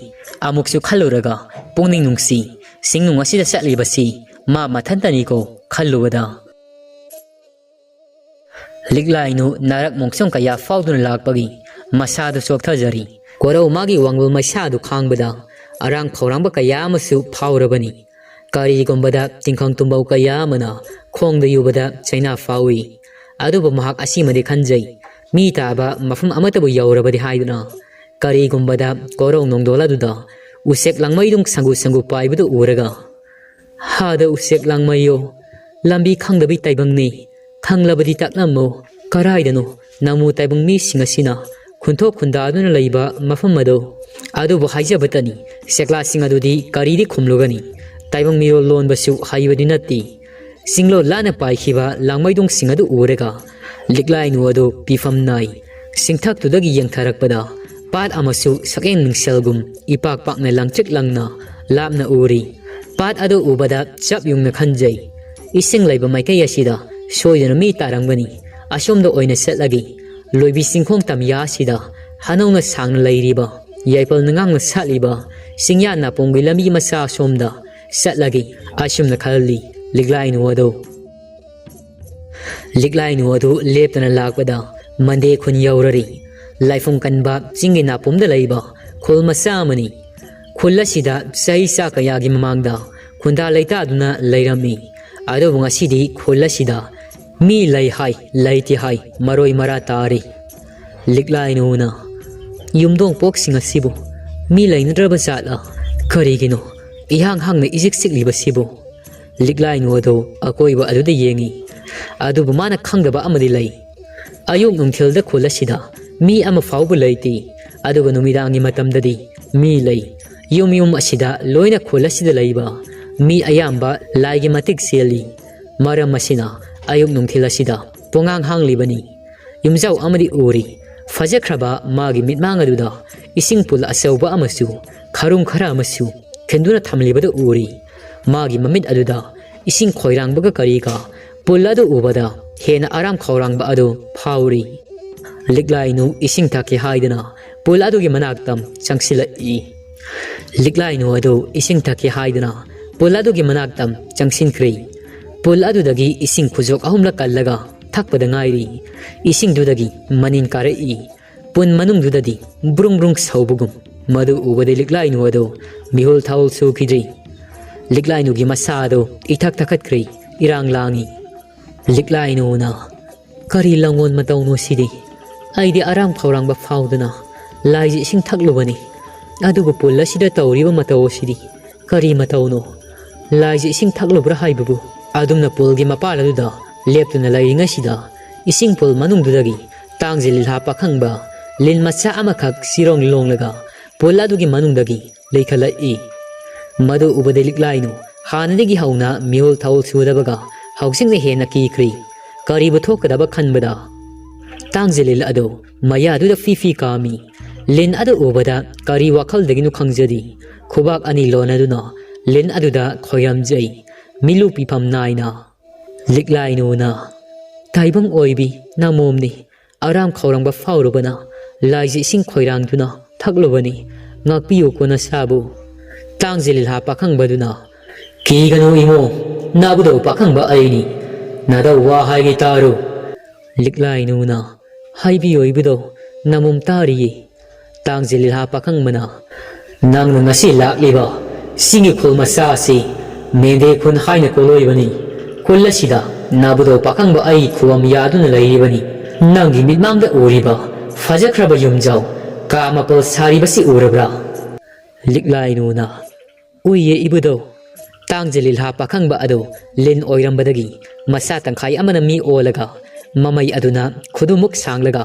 ꯑꯃꯨꯛꯁꯨ ꯈꯜꯂꯨꯔꯒ ꯄꯨꯛꯅꯤꯡ ꯅꯨꯡꯁꯤ꯫ ꯆꯤꯡꯅꯨꯡ ꯑꯁꯤꯗ ꯆꯠꯂꯤꯕꯁꯤ ꯃꯥ ꯃꯊꯟꯇꯅꯤꯀꯣ ꯈꯜꯂꯨꯕꯗ꯫ ꯂꯤꯛꯂꯥꯏꯅꯨ ꯅꯥꯔꯛ ꯃꯣꯡꯁꯣꯡ ꯀꯌꯥ ꯐꯥꯎꯗꯨꯅ ꯂꯥꯛꯄꯒꯤ ꯃꯁꯥꯗꯨ ꯆꯣꯛꯊꯖꯔꯤ꯫ ꯀꯣꯔꯧ ꯃꯥꯒꯤ ꯋꯥꯡꯕ ꯃꯩꯁꯥꯗꯨ ꯈꯥꯡꯕꯗ ꯑꯔꯥꯡ ꯈꯧꯔꯥꯡꯕ ꯀꯌꯥ ꯑꯃꯁꯨ ꯐꯥꯎꯔꯕꯅꯤ꯫ ꯀꯔꯤꯒꯨꯝꯕꯗ ꯇꯤꯡꯈꯪ ꯇꯨꯝꯕꯧ ꯀꯌꯥ ꯑꯃꯅ ꯈꯣꯡꯗ ꯌꯨꯕꯗ ꯆꯩꯅꯥ ꯐꯥꯎꯏ꯫ ꯑꯗꯨꯕꯨ ꯃꯍꯥꯛ ꯑꯁꯤꯃꯗꯤ ꯈꯟꯖꯩ, ꯃꯤ ꯇꯥꯕ ꯃꯐꯝ ꯑꯃꯠꯇꯕꯨ ꯌꯧꯔꯕꯗꯤ ꯍꯥꯏꯗꯨꯅ꯫ ꯀꯔꯤꯒꯨꯝꯕꯗ ꯀꯣꯔꯧ ꯅꯣꯡꯗꯣꯜ ꯑꯗꯨꯗ ꯎꯆꯦꯛ ꯂꯥꯡꯃꯩꯗꯨꯡ ꯁꯪꯒꯨ ꯁꯪꯒꯨ ꯄꯥꯏꯕꯗꯨ ꯎꯔꯒ, "ꯍꯥꯗ ꯎꯆꯦꯛ ꯂꯥꯡꯃꯩꯌꯣ, ꯂꯝꯕꯤ ꯈꯪꯗꯕꯤ ꯇꯥꯏꯕꯪꯅꯤ, ꯈꯪꯂꯕꯗꯤ ꯇꯥꯛꯂꯝꯃꯨ, ꯀꯔꯥꯏꯗꯅꯣ ꯅꯃꯨ ꯇꯥꯏꯕꯪ ꯃꯤꯁꯤꯡ ꯑꯁꯤꯅ ꯈꯨꯟꯊꯣꯛ ꯈꯨꯟꯗꯥꯗꯨꯅ ꯂꯩꯕ ꯃꯐꯝ ꯑꯗꯣ?" ꯑꯗꯨꯕꯨ ꯍꯥꯏꯖꯕꯇꯅꯤ, ꯆꯦꯛꯂꯥꯁꯤꯡ ꯑꯗꯨꯗꯤ ꯀꯔꯤꯗꯤ ꯈꯨꯝꯂꯨꯒꯅꯤ? ꯇꯥꯏꯕꯪ ꯃꯤꯔꯣꯜ ꯂꯣꯟꯕꯁꯨ ꯍꯩꯕꯗꯤ ꯅꯠꯇꯦ꯫ ꯆꯤꯡꯂꯣ ꯂꯥꯅ ꯄꯥꯏꯈꯤꯕ ꯂꯥꯡꯃꯩꯗꯣꯡꯁꯤꯡ ꯑꯗꯨ ꯎꯔꯒ ꯂꯤꯛꯂꯥꯏꯅꯨ ꯑꯗꯨ ꯄꯤꯐꯝ ꯅꯥꯏ꯫ ꯆꯤꯡꯊꯛꯇꯨꯗꯒꯤ ꯌꯦꯡꯊꯔꯛꯄꯗ ꯄꯥꯠ ꯑꯃꯁꯨ ꯁꯛꯌꯦꯡ ꯃꯤꯡꯁꯦꯜꯒꯨꯝ ꯏꯄꯥꯛ ꯄꯥꯛꯅ ꯂꯪꯇ꯭ꯔꯤꯛ ꯂꯪꯅ ꯂꯥꯞꯅ ꯎꯔꯤ꯫ ꯄꯥꯠ ꯑꯗꯨ ꯎꯕꯗ ꯆꯞ ꯌꯨꯡꯅ ꯈꯟꯖꯩ꯫ ꯏꯁꯤꯡ ꯂꯩꯕ ꯃꯥꯏꯀꯩ ꯑꯁꯤꯗ ꯁꯣꯏꯗꯅ ꯃꯤ ꯇꯥꯔꯝꯒꯅꯤ꯫ ꯑꯁꯣꯝꯗ ꯑꯣꯏꯅ ꯆꯠꯂꯒꯦ꯫ ꯂꯣꯏꯕꯤ ꯆꯤꯡꯈꯣꯡ ꯇꯝꯌꯥ ꯑꯁꯤꯗ ꯍꯅꯧꯅ ꯁꯥꯡꯅ ꯂꯩꯔꯤꯕ, ꯌꯥꯏꯄꯜꯅ ꯉꯥꯡꯅ ꯁꯥꯠꯂꯤꯕ ꯆꯤꯡꯌꯥ ꯅꯥꯄꯣꯝꯒꯤ ꯂꯝꯕꯤ ꯃꯆꯥ ꯑꯁꯣꯝꯗ ꯆꯠꯂꯒꯦ꯫ ꯑꯁꯨꯝꯅ ꯈꯜꯂꯤ ꯂꯤꯛꯂꯥꯏꯅꯨ ꯑꯗꯨ꯫ ꯂꯤꯛꯂꯥꯏꯅꯨ ꯑꯗꯨ ꯂꯦꯞꯇꯅ ꯂꯥꯛꯄꯗ ꯃꯟꯗꯦ ꯈꯨꯟ ꯌꯧꯔꯔꯤ꯫ ꯂꯥꯏꯐꯝ ꯀꯟꯕ ꯆꯤꯡꯒꯤ ꯅꯥꯄꯨꯝꯗ ꯂꯩꯕ ꯈꯨꯜ ꯃꯆꯥ ꯑꯃꯅꯤ꯫ ꯈꯨꯜ ꯑꯁꯤꯗ ꯆꯍꯤ ꯆꯥ ꯀꯌꯥꯒꯤ ꯃꯃꯥꯡꯗ ꯈꯨꯟꯗꯥ ꯂꯩꯇꯥꯗꯨꯅ ꯂꯩꯔꯝꯃꯤ꯫ ꯑꯗꯨꯕꯨ ꯉꯁꯤꯗꯤ ꯈꯨꯜ ꯑꯁꯤꯗ ꯃꯤ ꯂꯩ ꯍꯥꯏ, ꯂꯩꯇꯦ ꯍꯥꯏ, ꯃꯔꯣꯏ ꯃꯔꯥ ꯇꯥꯔꯤ꯫ ꯂꯤꯛꯂꯥꯏꯅꯨꯅ, "ꯌꯨꯝꯗꯣꯡ ꯄꯣꯛꯁꯤꯡ ꯑꯁꯤꯕꯨ ꯃꯤ ꯂꯩꯅꯗ꯭ꯔꯕ ꯖꯥꯠꯂ? ꯀꯔꯤꯒꯤꯅꯣ ꯏꯍꯥꯡ ꯍꯥꯡꯅ ꯏꯖꯤꯛ ꯆꯤꯛꯂꯤꯕꯁꯤꯕꯨ?" ꯂꯤꯛꯂꯥꯏꯅꯨ ꯑꯗꯨ ꯑꯀꯣꯏꯕ ꯑꯗꯨꯗ ꯌꯦꯡꯉꯤ꯫ ꯑꯗꯨꯕꯨ ꯃꯥꯅ ꯈꯪꯗꯕ ꯑꯃꯗꯤ ꯂꯩ꯫ ꯑꯌꯨꯛ ꯅꯨꯡꯊꯤꯜꯗ ꯈꯨꯜ ꯑꯁꯤꯗ ꯃꯤ ꯑꯃ ꯐꯥꯎꯕ ꯂꯩꯇꯦ꯫ ꯑꯗꯨꯒ ꯅꯨꯃꯤꯗꯥꯡꯒꯤ ꯃꯇꯝꯗꯗꯤ ꯃꯤ ꯂꯩ꯫ ꯌꯨꯝ ꯌꯨꯝ ꯑꯁꯤꯗ ꯂꯣꯏꯅ ꯈꯨꯜ ꯑꯁꯤꯗ ꯂꯩꯕ ꯃꯤ ꯑꯌꯥꯝꯕ ꯂꯥꯏꯒꯤ ꯃꯇꯤꯛ ꯆꯦꯜꯂꯤ꯫ ꯃꯔꯝ ꯑꯁꯤꯅ ꯑꯌꯨꯛ ꯅꯨꯡꯊꯤꯜ ꯑꯁꯤꯗ ꯄꯣꯉꯥꯡ ꯍꯥꯡꯂꯤꯕꯅꯤ꯫ ꯌꯨꯝꯖꯥꯎ ꯑꯃꯗꯤ ꯎꯔꯤ꯫ ꯐꯖꯈ꯭ꯔꯕ ꯃꯥꯒꯤ ꯃꯤꯠꯃꯥꯡ ꯑꯗꯨꯗ ꯏꯁꯤꯡ ꯄꯨꯜ ꯑꯆꯧꯕ ꯑꯃꯁꯨ ꯈꯔꯨꯡ ꯈꯔ ꯑꯃꯁꯨ ꯈꯤꯟꯗꯨꯅ ꯊꯝꯂꯤꯕꯗꯨ ꯎꯔꯤ꯫ ꯃꯥꯒꯤ ꯃꯃꯤꯠ ꯑꯗꯨꯗ ꯏꯁꯤꯡ ꯈꯣꯏꯔꯥꯡꯕꯒ ꯀꯔꯤꯒ ꯄꯨꯜ ꯑꯗꯨ ꯎꯕꯗ ꯍꯦꯟꯅ ꯑꯔꯥꯝ ꯈꯧꯔꯥꯡꯕ ꯑꯗꯨ ꯐꯥꯎꯔꯤ꯫ ꯂꯤꯛꯂꯥꯏꯅꯨ ꯏꯁꯤꯡ ꯊꯛꯀꯦ ꯍꯥꯏꯗꯨꯅ ꯄꯨꯜ ꯑꯗꯨꯒꯤ ꯃꯅꯥꯛꯇ ꯆꯪꯁꯤꯜꯂꯛꯏ꯫ ꯂꯤꯛꯂꯥꯏꯅꯨ ꯑꯗꯨ ꯏꯁꯤꯡ ꯊꯛꯀꯦ ꯍꯥꯏꯗꯨꯅ ꯄꯨꯜ ꯑꯗꯨꯒꯤ ꯃꯅꯥꯛꯇ ꯆꯪꯁꯤꯟꯈ꯭ꯔꯦ꯫ ꯄꯨꯜ ꯑꯗꯨꯗꯒꯤ ꯏꯁꯤꯡ ꯈꯨꯖꯣꯛ ꯑꯍꯨꯝꯂꯛ ꯀꯜꯂꯒ ꯊꯛꯄꯗ ꯉꯥꯏꯔꯤ꯫ ꯏꯁꯤꯡꯗꯨꯗꯒꯤ ꯃꯅꯤꯟ ꯀꯥꯔꯛꯏ꯫ ꯄꯨꯟ ꯃꯅꯨꯡꯗꯨꯗꯗꯤ ꯕ꯭ꯔꯨꯡ ꯕ꯭ꯔꯨꯡ ꯁꯧꯕꯒꯨꯝ꯫ ꯃꯗꯨ ꯎꯕꯗ ꯂꯤꯛꯂꯥꯏꯅꯨ ꯑꯗꯨ ꯃꯤꯍꯨꯜ ꯊꯥꯍꯨꯜ ꯁꯨꯈꯤꯗ꯭ꯔꯤ꯫ ꯂꯤꯛꯂꯥꯏꯅꯨꯒꯤ ꯃꯁꯥ ꯑꯗꯨ ꯏꯊꯛ ꯊꯛꯀꯠꯈ꯭ꯔꯦ, ꯏꯔꯥꯡ ꯂꯥꯡꯏ꯫ ꯂꯤꯛꯂꯥꯏꯅꯨꯅ, "ꯀꯔꯤ ꯂꯪꯉꯣꯟ ꯃꯇꯧꯅꯣ ꯁꯤꯗꯤ? ꯑꯩꯗꯤ ꯑꯔꯥꯝ ꯈꯧꯔꯥꯡꯕ ꯐꯥꯎꯗꯅ ꯂꯥꯏꯁꯦ ꯏꯁꯤꯡ ꯊꯛꯂꯨꯕꯅꯤ, ꯑꯗꯨꯕꯨ ꯄꯨꯜ ꯑꯁꯤꯗ ꯇꯧꯔꯤꯕ ꯃꯇꯧ ꯑꯁꯤꯗꯤ ꯀꯔꯤ ꯃꯇꯧꯅꯣ? ꯂꯥꯏꯁꯦ ꯏꯁꯤꯡ ꯊꯛꯂꯨꯕ꯭ꯔꯥ ꯍꯥꯏꯕꯕꯨ?" ꯑꯗꯨꯝꯅ ꯄꯨꯜꯒꯤ ꯃꯄꯥꯜ ꯑꯗꯨꯗ ꯂꯦꯞꯇꯨꯅ ꯂꯩꯔꯤꯉꯩꯁꯤꯗ ꯏꯁꯤꯡ ꯄꯨꯜ ꯃꯅꯨꯡꯗꯨꯗꯒꯤ ꯇꯥꯡꯖꯦ ꯂꯤꯂꯥ ꯄꯥꯈꯪꯕ ꯂꯤꯟ ꯃꯆꯥ ꯑꯃꯈꯛ ꯆꯤꯔꯣꯡ ꯂꯣꯡꯂꯒ ꯄꯨꯜ ꯑꯗꯨꯒꯤ ꯃꯅꯨꯡꯗꯒꯤ ꯂꯩꯈꯠꯂꯛꯏ꯫ ꯃꯗꯨ ꯎꯕꯗ ꯂꯤꯛꯂꯥꯏꯅꯨ ꯍꯥꯟꯅꯗꯒꯤ ꯍꯧꯅ ꯃꯤꯍꯨꯜ ꯊꯥꯍꯨꯜ ꯁꯨꯗꯕꯒ ꯍꯧꯖꯤꯛꯅ ꯍꯦꯟꯅ ꯀꯤꯈ꯭ꯔꯤ꯫ ꯀꯔꯤꯕꯨ ꯊꯣꯛꯀꯗꯕ ꯈꯟꯕꯗ ꯇꯥꯡꯖꯦ ꯂꯤꯜ ꯑꯗꯨ ꯃꯌꯥꯗꯨꯗ ꯐꯤ ꯐꯤ ꯀꯥꯝꯃꯤ꯫ ꯂꯤꯟ ꯑꯗꯨ ꯎꯕꯗ ꯀꯔꯤ ꯋꯥꯈꯜꯗꯒꯤꯅꯣ ꯈꯪꯖꯗꯦ꯫ ꯈꯨꯕꯥꯛ ꯑꯅꯤ ꯂꯣꯟꯅꯗꯨꯅ ꯂꯤꯟ ꯑꯗꯨꯗ ꯈꯣꯏꯔꯝꯖꯩ꯫ ꯃꯤꯠꯂꯨ ꯄꯤꯐꯝ ꯅꯥꯏꯅ꯫ ꯂꯤꯛꯂꯥꯏꯅꯨꯅ, "ꯇꯥꯏꯕꯪ ꯑꯣꯏꯕꯤ ꯅꯃꯣꯝꯅꯤ, ꯑꯔꯥꯝ ꯈꯧꯔꯥꯡꯕ ꯐꯥꯎꯔꯨꯕꯅ ꯂꯥꯏꯁꯦ ꯏꯁꯤꯡ ꯈꯣꯏꯔꯥꯡꯗꯨꯅ ꯊꯛꯂꯨꯕꯅꯤ, ꯉꯥꯛꯄꯤꯌꯨꯀꯣ ꯅꯁꯥꯕꯨ"꯫ ꯇꯥꯡꯖꯦ ꯂꯤꯂꯥ ꯄꯥꯈꯪꯕꯗꯨꯅ, "ꯀꯤꯒꯅꯨ ꯏꯃꯣ, ꯅꯥꯕꯨꯗꯧ ꯄꯥꯈꯪꯕ ꯑꯩꯅꯤ, ꯅꯥꯗꯧ ꯋꯥ ꯍꯥꯏꯒꯦ ꯇꯥꯔꯨ"꯫ ꯂꯤꯛꯂꯥꯏꯅꯨꯅ, "ꯍꯥꯏꯕꯤꯌꯣ ꯏꯕꯨꯗꯧ, ꯅꯃꯣꯝ ꯇꯥꯔꯤꯌꯦ"꯫ ꯇꯥꯡꯖꯦ ꯂꯤꯂꯥ ꯄꯥꯈꯪꯕꯅ, "ꯅꯪꯅ ꯉꯁꯤ ꯂꯥꯛꯂꯤꯕ ꯁꯤꯒꯤ ꯈꯨꯜ ꯃꯆꯥ ꯑꯁꯤ ꯃꯦꯟꯗꯦ ꯈꯨꯟ ꯍꯥꯏꯅ ꯀꯣꯂꯣꯏꯕꯅꯤ꯫ ꯈꯨꯜ ꯑꯁꯤꯗ ꯅꯥꯕꯨꯗꯧ ꯄꯥꯈꯪꯕ ꯑꯩ ꯈꯨꯕꯝ ꯌꯥꯗꯨꯅ ꯂꯩꯔꯤꯕꯅꯤ꯫ ꯅꯪꯒꯤ ꯃꯤꯠꯃꯥꯡꯗ ꯎꯔꯤꯕ ꯐꯖꯈ꯭ꯔꯕ ꯌꯨꯝꯖꯥꯎ ꯀꯥ ꯃꯥꯄꯜ ꯁꯥꯔꯤꯕꯁꯤ ꯎꯔꯕ꯭ꯔꯥ?" ꯂꯤꯛꯂꯥꯏꯅꯨꯅ, "ꯎꯏꯌꯦ ꯏꯕꯨꯗꯧ"꯫ ꯇꯥꯡꯖꯦ ꯂꯤꯂꯥ ꯄꯥꯈꯪꯕ ꯑꯗꯨ ꯂꯤꯟ ꯑꯣꯏꯔꯝꯕꯗꯒꯤ ꯃꯁꯥ ꯇꯪꯈꯥꯏ ꯑꯃꯅ ꯃꯤ ꯑꯣꯜꯂꯒ ꯃꯃꯩ ꯑꯗꯨꯅ ꯈꯨꯗꯨꯃꯨꯛ ꯁꯥꯡꯂꯒ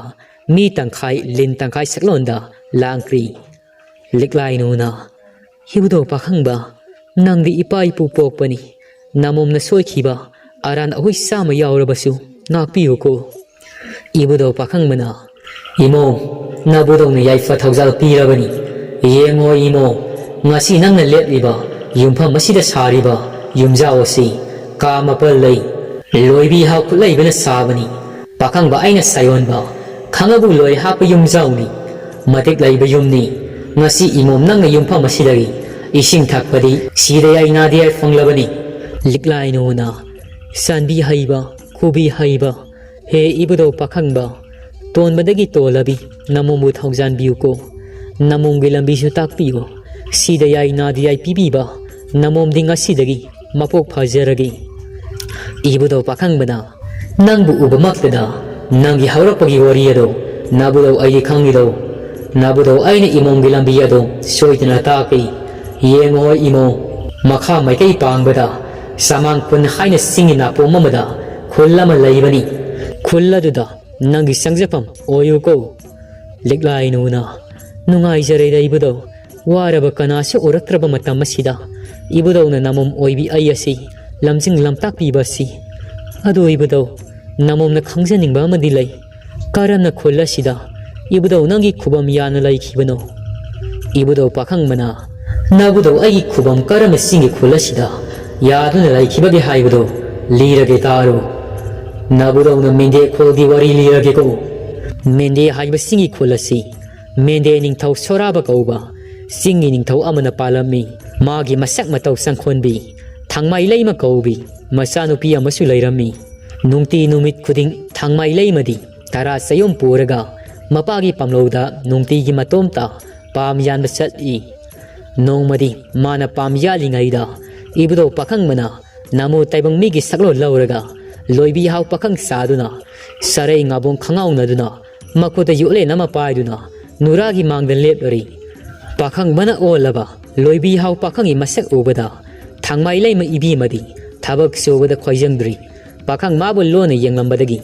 ꯃꯤ ꯇꯪꯈꯥꯏ ꯂꯤꯟ ꯇꯪꯈꯥꯏ ꯁꯛꯂꯣꯟꯗ ꯂꯥꯡꯈ꯭ꯔꯤ꯫ ꯂꯤꯛꯂꯥꯏꯅꯨꯅ, "ꯏꯕꯨꯗꯧ ꯄꯥꯈꯪꯕ, ꯅꯪꯗꯤ ꯏꯄꯥ ꯏꯄꯨ ꯄꯣꯛꯄꯅꯤ꯫ ꯅꯃꯣꯝꯅ ꯁꯣꯏꯈꯤꯕ ꯑꯔꯥꯟ ꯑꯍꯣꯏ ꯆꯥꯝꯃ ꯌꯥꯎꯔꯕꯁꯨ ꯉꯥꯛꯄꯤꯌꯨꯀꯣ꯫ ꯏꯕꯨꯙꯧ ꯄꯥꯈꯪꯕꯅ, "ꯏꯃꯣꯝ, ꯅꯕꯨꯙꯧꯅ ꯌꯥꯏꯐ ꯊꯧꯖꯥꯜ ꯄꯤꯔꯕꯅꯤ꯫ ꯌꯦꯡꯉꯣ ꯏꯃꯣꯝ, ꯉꯁꯤ ꯅꯪꯅ ꯂꯦꯞꯂꯤꯕ ꯌꯨꯝꯐꯝ ꯑꯁꯤꯗ ꯁꯥꯔꯤꯕ ꯌꯨꯝꯖꯥꯎ ꯑꯁꯤ ꯀꯥ ꯃꯥꯄꯜ ꯂꯩ꯫ ꯂꯣꯏꯕꯤ ꯍꯥꯎ ꯈꯨꯠꯂꯩꯕꯅ ꯁꯥꯕꯅꯤ꯫ ꯄꯥꯈꯪꯕ ꯑꯩꯅ ꯁꯥꯌꯣꯟꯕ ꯈꯪꯉꯕꯨ ꯂꯣꯏ ꯍꯥꯞꯄ ꯌꯨꯝꯖꯥꯎꯅꯤ꯫ ꯃꯇꯤꯛ ꯂꯩꯕ ꯌꯨꯝꯅꯤ꯫ ꯉꯁꯤ ꯏꯃꯣꯝ ꯅꯪꯅ ꯌꯨꯝꯐꯝ ꯑꯁꯤꯗꯒꯤ ꯏꯁꯤꯡ ꯊꯛꯄꯗꯤ ꯁꯤꯗ ꯌꯥꯏ ꯅꯥꯗ ꯌꯥꯏ ꯐꯪꯂꯕꯅꯤ꯫" ꯂꯤꯛꯂꯥꯏꯅꯨꯅ, "ꯆꯥꯟꯕꯤ ꯍꯩꯕ, ꯈꯨꯕꯤ ꯍꯩꯕ, ꯍꯦ ꯏꯕꯨꯙꯧ ꯄꯥꯈꯪꯕ, ꯇꯣꯟꯕꯗꯒꯤ ꯇꯣꯜꯂꯕꯤ, ꯅꯃꯣꯝꯕꯨ ꯊꯧꯖꯥꯟꯕꯤꯌꯨꯀꯣ꯫ ꯅꯃꯣꯝꯒꯤ ꯂꯝꯕꯤꯁꯨ ꯇꯥꯛꯄꯤꯌꯨ꯫ ꯁꯤꯗ ꯌꯥꯏ ꯅꯥꯗ ꯌꯥꯏ ꯄꯤꯕꯤꯕ ꯅꯃꯣꯝꯗꯤ ꯉꯁꯤꯗꯒꯤ ꯃꯄꯣꯛ ꯐꯖꯔꯒꯦ꯫" ꯏꯕꯨꯙꯧ ꯄꯥꯈꯪꯕꯅ, "ꯅꯪꯕꯨ ꯎꯕꯃꯛꯇꯗ ꯅꯪꯒꯤ ꯍꯧꯔꯛꯄꯒꯤ ꯋꯥꯔꯤ ꯑꯗꯣ ꯅꯕꯨꯙꯧ ꯑꯩꯗꯤ ꯈꯪꯉꯤꯗꯣ꯫ ꯅꯕꯨꯙꯧ ꯑꯩꯅ ꯏꯃꯣꯝꯒꯤ ꯂꯝꯕꯤ ꯑꯗꯣ ꯁꯣꯏꯗꯅ ꯇꯥꯛꯀꯦ꯫ ꯌꯦꯡꯉꯣ ꯏꯃꯣꯝ, ꯃꯈꯥ ꯃꯥꯏꯀꯩ ꯄꯥꯡꯕꯗ ꯁꯃꯥꯡ ꯈꯨꯟ ꯍꯥꯏꯅ ꯆꯤꯡꯒꯤ ꯅꯥꯄꯣꯝ ꯑꯃꯗ ꯈꯨꯜ ꯑꯃ ꯂꯩꯕꯅꯤ꯫ ꯈꯨꯜ ꯑꯗꯨꯗ ꯅꯪꯒꯤ ꯆꯪꯖꯐꯝ ꯑꯣꯏꯌꯨꯀꯣ꯫" ꯂꯤꯛꯂꯥꯏꯅꯨꯅ, "ꯅꯨꯡꯉꯥꯏꯖꯔꯦꯗ ꯏꯕꯨꯙꯧ, ꯋꯥꯔꯕ ꯀꯅꯥꯁꯨ ꯎꯔꯛꯇ꯭ꯔꯕ ꯃꯇꯝ ꯑꯁꯤꯗ ꯏꯕꯨꯙꯧꯅ ꯅꯃꯣꯝ ꯑꯣꯏꯕꯤ ꯑꯩ ꯑꯁꯤ ꯂꯝꯖꯤꯡ ꯂꯝꯇꯥꯛꯄꯤꯕ ꯑꯁꯤ꯫ ꯑꯗꯨ ꯏꯕꯨꯙꯧ, ꯅꯃꯣꯝꯅ ꯈꯪꯖꯅꯤꯡꯕ ꯑꯃꯗꯤ ꯂꯩ꯫ ꯀꯔꯝꯅ ꯈꯨꯜ ꯑꯁꯤꯗ ꯏꯕꯨꯙꯧ ꯅꯪꯒꯤ ꯈꯨꯕꯝ ꯌꯥꯅ ꯂꯩꯈꯤꯕꯅꯣ?" ꯏꯕꯨꯙꯧ ꯄꯥꯈꯪꯕꯅ, "ꯅꯕꯨꯙꯧ ꯑꯩꯒꯤ ꯈꯨꯕꯝ ꯀꯔꯝꯅ ꯆꯤꯡꯒꯤ ꯈꯨꯜ ꯑꯁꯤꯗ ꯌꯥꯗꯨꯅ ꯂꯩꯈꯤꯕꯒꯦ ꯍꯥꯏꯕꯗꯨ ꯂꯤꯔꯒꯦ ꯇꯥꯔꯨ꯫ ꯅꯕꯨꯙꯧꯅ ꯃꯦꯟꯗꯦ ꯈꯨꯜꯒꯤ ꯋꯥꯔꯤ ꯂꯤꯔꯒꯦꯀꯣ꯫ ꯃꯦꯟꯗꯦ ꯍꯥꯏꯕ ꯆꯤꯡꯒꯤ ꯈꯨꯜ ꯑꯁꯤ ꯃꯦꯟꯗꯦ ꯅꯤꯡꯊꯧ ꯁꯣꯔꯥꯕ ꯀꯧꯕ ꯆꯤꯡꯒꯤ ꯅꯤꯡꯊꯧ ꯑꯃꯅ ꯄꯥꯜꯂꯝꯃꯤ꯫ ꯃꯥꯒꯤ ꯃꯁꯛ ꯃꯇꯧ ꯆꯪꯈꯣꯟꯕꯤ ꯊꯥꯡꯃꯩ ꯂꯩꯃ ꯀꯧꯕꯤ ꯃꯆꯥꯅꯨꯄꯤ ꯑꯃꯁꯨ ꯂꯩꯔꯝꯃꯤ꯫ ꯅꯨꯡꯇꯤ ꯅꯨꯃꯤꯠ ꯈꯨꯗꯤꯡ ꯊꯥꯡꯃꯩ ꯂꯩꯃꯗꯤ ꯇꯔꯥ ꯆꯌꯣꯝ ꯄꯨꯔꯒ ꯃꯄꯥꯒꯤ ꯄꯥꯝꯂꯧꯗ ꯅꯨꯡꯇꯤꯒꯤ ꯃꯇꯣꯝꯇ ꯄꯥꯝ ꯌꯥꯟꯕ ꯆꯠꯂꯤ꯫ ꯅꯣꯡꯃꯗꯤ ꯃꯥꯅ ꯄꯥꯝ ꯌꯥꯜꯂꯤꯉꯩꯗ ꯏꯕꯨꯙꯧ ꯄꯥꯈꯪꯕꯅ ꯅꯃꯣ ꯇꯥꯏꯕꯪ ꯃꯤꯒꯤ ꯁꯛꯂꯣꯟ ꯂꯧꯔꯒ ꯂꯣꯏꯕꯤ ꯍꯥꯎ ꯄꯥꯈꯪ ꯁꯥꯗꯨꯅ ꯁꯔꯩ ꯉꯥꯕꯣꯡ ꯈꯉꯥꯎꯅꯗꯨꯅ ꯃꯈꯨꯠꯇ ꯌꯣꯠꯂꯦꯟ ꯑꯃ ꯄꯥꯏꯗꯨꯅ ꯅꯨꯔꯥꯒꯤ ꯃꯥꯡꯗ ꯂꯦꯞꯂꯔꯤ꯫ ꯄꯥꯈꯪꯕꯅ ꯑꯣꯜꯂꯕ ꯂꯣꯏꯕꯤ ꯍꯥꯎ ꯄꯥꯈꯪꯒꯤ ꯃꯁꯛ ꯎꯕꯗ ꯊꯥꯡꯃꯩ ꯂꯩꯃ ꯏꯕꯦꯝꯃꯗꯤ ꯊꯕꯛ ꯁꯨꯕꯗ ꯈꯣꯏꯖꯪꯗ꯭ꯔꯤ꯫ ꯄꯥꯈꯪ ꯃꯥꯕꯨ ꯂꯣꯟꯅ ꯌꯦꯡꯂꯝꯕꯗꯒꯤ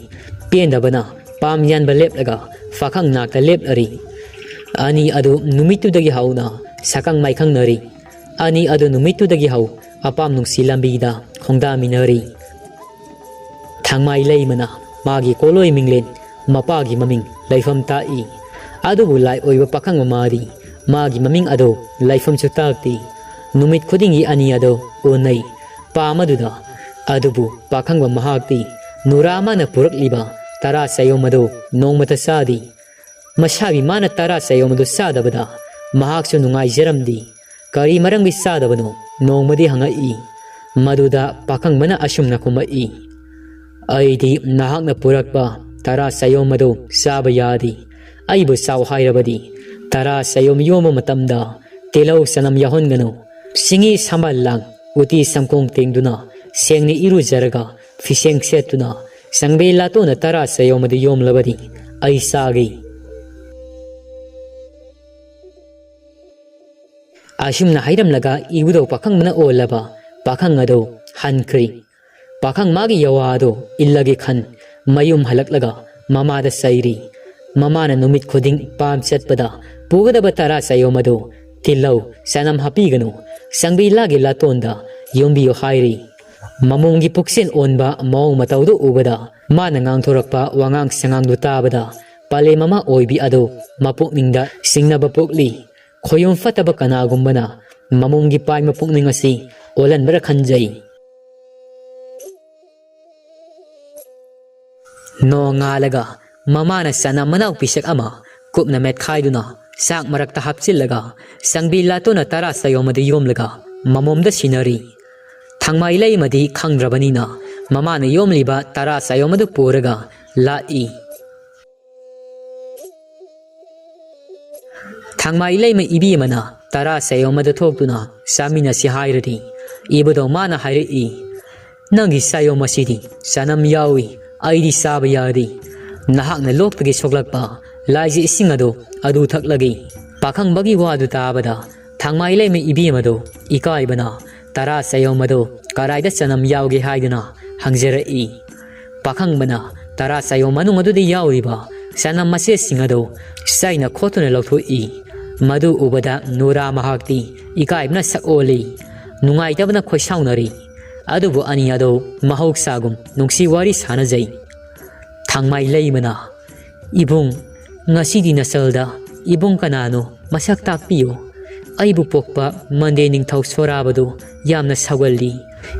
ꯄꯦꯟꯗꯕꯅ ꯄꯥꯝ ꯌꯥꯟꯕ ꯂꯦꯞꯂꯒ ꯄꯥꯈꯪ ꯅꯥꯛꯇ ꯂꯦꯞꯂꯔꯤ꯫ ꯑꯅꯤ ꯑꯗꯨ ꯅꯨꯃꯤꯠꯇꯨꯗꯒꯤ ꯍꯧꯅ ꯁꯛꯈꯪ ꯃꯥꯏꯈꯪꯅꯔꯤ꯫ ꯑꯅꯤ ꯑꯗꯨ ꯅꯨꯃꯤꯠꯇꯨꯗꯒꯤ ꯍꯧ ꯑꯄꯥꯝ ꯅꯨꯡꯁꯤ ꯂꯝꯕꯤꯗ ꯈꯣꯡꯗꯥꯃꯤꯟꯅꯔꯤ꯫ ꯊꯥꯡꯃꯥꯏ ꯂꯩꯃꯅ ꯃꯥꯒꯤ ꯀꯣꯂꯣꯏ ꯃꯤꯡꯂꯦꯟ ꯃꯄꯥꯒꯤ ꯃꯃꯤꯡ ꯂꯩꯐꯝ ꯇꯥꯛꯏ꯫ ꯑꯗꯨꯕꯨ ꯂꯥꯏ ꯑꯣꯏꯕ ꯄꯥꯈꯪꯕ ꯃꯥꯗꯤ ꯃꯥꯒꯤ ꯃꯃꯤꯡ ꯑꯗꯨ ꯂꯩꯐꯝꯁꯨ ꯇꯥꯛꯇꯦ꯫ ꯅꯨꯃꯤꯠ ꯈꯨꯗꯤꯡꯒꯤ ꯑꯅꯤ ꯑꯗꯨ ꯎꯅꯩ꯫ ꯄꯥꯝ ꯑꯗꯨꯗ꯫ ꯑꯗꯨꯕꯨ ꯄꯥꯈꯪꯕ ꯃꯍꯥꯛꯇꯤ ꯅꯨꯔꯥ ꯑꯃꯅ ꯄꯨꯔꯛꯂꯤꯕ ꯇꯔꯥ ꯆꯌꯣꯝ ꯑꯗꯨ ꯅꯣꯡꯃꯇ ꯆꯥꯗꯦ꯫ ꯃꯁꯥꯒꯤ ꯃꯥꯅ ꯇꯔꯥ ꯆꯌꯣꯝ ꯑꯗꯨ ꯆꯥꯗꯕꯗ ꯃꯍꯥꯛꯁꯨ ꯅꯨꯡꯉꯥꯏꯖꯔꯝꯗꯦ꯫ ꯀꯔꯤ ꯃꯔꯝꯒꯤ ꯆꯥꯗꯕꯅꯣ? ꯅꯣꯡꯃꯗꯤ ꯍꯪꯉꯛꯏ꯫ ꯃꯗꯨꯗ ꯄꯥꯈꯪꯕꯅ ꯑꯁꯨꯝꯅ ꯈꯨꯝꯃꯛꯏ, "ꯑꯩꯗꯤ ꯅꯍꯥꯛꯅ ꯄꯨꯔꯛꯄ ꯇꯔꯥ ꯆꯌꯣꯝ ꯑꯗꯨ ꯆꯥꯕ ꯌꯥꯗꯦ꯫ ꯑꯩꯕꯨ ꯆꯥꯎ ꯍꯥꯏꯔꯕꯗꯤ ꯇꯔꯥ ꯆꯌꯣꯝ ꯌꯣꯝꯕ ꯃꯇꯝꯗ ꯇꯤꯜꯍꯧ ꯆꯅꯝ ꯌꯥꯎꯍꯟꯒꯅꯨ꯫ ꯁꯤꯡꯉꯤ ꯁꯝꯕꯜ ꯂꯥꯡ ꯎꯇꯤ ꯁꯪꯈꯣꯡ ꯇꯦꯡꯗꯨꯅ ꯁꯦꯡꯅ ꯏꯔꯨꯖꯔꯒ ꯐꯤꯁꯦꯡ ꯁꯦꯠꯇꯨꯅ ꯆꯪꯕꯤ ꯂꯥꯇꯣꯟꯅ ꯇꯔꯥ ꯆꯌꯣꯝ ꯑꯗꯨ ꯌꯣꯝꯂꯕꯗꯤ ꯑꯩ ꯆꯥꯒꯦ꯫" ꯑꯁꯨꯝꯅ ꯍꯥꯏꯔꯝꯂꯒ ꯏꯕꯨꯙꯧ ꯄꯥꯈꯪꯕꯅ ꯑꯣꯜꯂꯕ ꯄꯥꯈꯪ ꯑꯗꯨ ꯍꯟꯈ꯭ꯔꯦ꯫ ꯄꯥꯈꯪ ꯃꯥꯒꯤ ꯌꯥꯋꯥ ꯑꯗꯨ ꯏꯜꯂꯒꯦ ꯈꯟ ꯃꯌꯨꯝ ꯍꯜꯂꯛꯂꯒ ꯃꯃꯥꯗ ꯆꯩꯔꯤ꯫ ꯃꯃꯥꯅ ꯅꯨꯃꯤꯠ ꯈꯨꯗꯤꯡ ꯄꯥꯝ ꯆꯠꯄꯗ ꯄꯨꯒꯗꯕ ꯇꯔꯥ ꯆꯌꯣꯝ ꯑꯗꯨ ꯇꯤꯜꯍꯧ, ꯆꯅꯝ ꯍꯥꯞꯄꯤꯒꯅꯨ, ꯆꯪꯕꯤ ꯂꯥꯒꯤ ꯂꯥꯇꯣꯟꯗ ꯌꯣꯝꯕꯤꯌꯨ ꯍꯥꯏꯔꯤ꯫ ꯃꯃꯣꯝꯒꯤ ꯄꯨꯛꯆꯦꯜ ꯑꯣꯟꯕ ꯃꯑꯣꯡ ꯃꯇꯧꯗꯨ ꯎꯕꯗ ꯃꯥꯅ ꯉꯥꯡꯊꯣꯔꯛꯄ ꯋꯥꯉꯥꯡ ꯁꯉꯥꯡꯗꯨ ꯇꯥꯕꯗ ꯄꯂꯦꯝ ꯑꯃ ꯑꯣꯏꯕꯤ ꯑꯗꯨ ꯃꯄꯨꯛꯅꯤꯡꯗ ꯆꯤꯡꯅꯕ ꯄꯣꯛꯂꯤ꯫ ꯈꯣꯌꯨꯝ ꯐꯠꯇꯕ ꯀꯅꯥꯒꯨꯝꯕꯅ ꯃꯃꯣꯝꯒꯤ ꯄꯥꯏ ꯃꯄꯨꯛꯅꯤꯡ ꯑꯁꯤ ꯑꯣꯜꯍꯟꯕ꯭ꯔꯥ ꯈꯟꯖꯩ꯫ ꯅꯣꯡꯉꯥꯜꯂꯒ ꯃꯃꯥꯅ ꯆꯅꯝ ꯃꯅꯥꯎ ꯄꯤꯁꯛ ꯑꯃ ꯀꯨꯞꯅ ꯃꯦꯠꯈꯥꯏꯗꯨꯅ ꯆꯥꯛ ꯃꯔꯛꯇ ꯍꯥꯞꯆꯤꯜꯂꯒ ꯆꯪꯕꯤ ꯂꯥꯇꯣꯟꯅ ꯇꯔꯥ ꯆꯌꯣꯝ ꯑꯗꯨ ꯌꯣꯝꯂꯒ ꯃꯃꯣꯝꯗ ꯁꯤꯟꯅꯔꯤ꯫ ꯊꯥꯡꯃꯥꯏ ꯂꯩꯃꯗꯤ ꯈꯪꯗ꯭ꯔꯕꯅꯤꯅ ꯃꯃꯥꯅ ꯌꯣꯝꯂꯤꯕ ꯇꯔꯥ ꯆꯌꯣꯝ ꯑꯗꯨ ꯄꯨꯔꯒ ꯂꯥꯛꯏ꯫ ꯊꯥꯡꯃꯥꯏ ꯂꯩꯃ ꯏꯕꯦꯝꯃꯅ ꯇꯔꯥ ꯆꯌꯣꯝ ꯑꯗꯨ ꯊꯣꯛꯇꯨꯅ ꯆꯥꯃꯤꯟꯅꯁꯤ ꯍꯥꯏꯔꯗꯤ ꯏꯕꯨꯙꯧ ꯃꯥꯅ ꯍꯥꯏꯔꯛꯏ, "ꯅꯪꯒꯤ ꯆꯌꯣꯝ ꯑꯁꯤꯗꯤ ꯆꯅꯝ ꯌꯥꯎꯏ, ꯑꯩꯗꯤ ꯆꯥꯕ ꯌꯥꯗꯦ꯫ ꯅꯍꯥꯛꯅ ꯂꯣꯛꯇꯒꯤ ꯁꯣꯛꯂꯛꯄ ꯂꯥꯏꯖ ꯏꯁꯤꯡ ꯑꯗꯨ ꯑꯗꯨ ꯊꯛꯂꯒꯦ꯫" ꯄꯥꯈꯪꯕꯒꯤ ꯋꯥꯗꯨ ꯇꯥꯕꯗ ꯊꯥꯡꯃꯥꯏ ꯂꯩꯃ ꯏꯕꯦꯝ ꯑꯗꯨ ꯏꯀꯥꯏꯕꯅ ꯇꯔꯥ ꯆꯌꯣꯝ ꯑꯗꯨ ꯀꯔꯥꯏꯗ ꯆꯅꯝ ꯌꯥꯎꯒꯦ ꯍꯥꯏꯗꯨꯅ ꯍꯪꯖꯔꯛꯏ꯫ ꯄꯥꯈꯪꯕꯅ ꯇꯔꯥ ꯆꯌꯣꯝ ꯃꯅꯨꯡ ꯑꯗꯨꯗ ꯌꯥꯎꯔꯤꯕ ꯆꯅꯝ ꯃꯆꯦꯠꯁꯤꯡ ꯑꯗꯨ ꯆꯩꯅ ꯈꯣꯠꯇꯨꯅ ꯂꯧꯊꯣꯛꯏ꯫ ꯃꯗꯨ ꯎꯕꯗ ꯅꯨꯔꯥ ꯃꯍꯥꯛꯇꯤ ꯏꯀꯥꯏꯕꯅ ꯁꯛ ꯑꯣꯜꯂꯤ꯫ ꯅꯨꯡꯉꯥꯏꯇꯕꯅ ꯈꯣꯏꯁꯥꯎꯅꯔꯤ꯫ ꯑꯗꯨꯕꯨ ꯑꯅꯤ ꯑꯗꯨ ꯃꯍꯧꯁꯥꯒꯨꯝ ꯅꯨꯡꯁꯤ ꯋꯥꯔꯤ ꯁꯥꯅꯖꯩ꯫ ꯊꯥꯡꯃꯥꯏ ꯂꯩꯃꯅ, "ꯏꯕꯨꯡ, ꯉꯁꯤꯗꯤ ꯅꯆꯜꯗ ꯏꯕꯨꯡ ꯀꯅꯥꯅꯣ ꯃꯁꯛ ꯇꯥꯛꯄꯤꯌꯨ꯫ ꯑꯩꯕꯨ ꯄꯣꯛꯄ ꯃꯟꯗꯦ ꯅꯤꯡꯊꯧ ꯁꯣꯔꯥꯕꯗꯨ ꯌꯥꯝꯅ ꯁꯧꯒꯜꯂꯤ꯫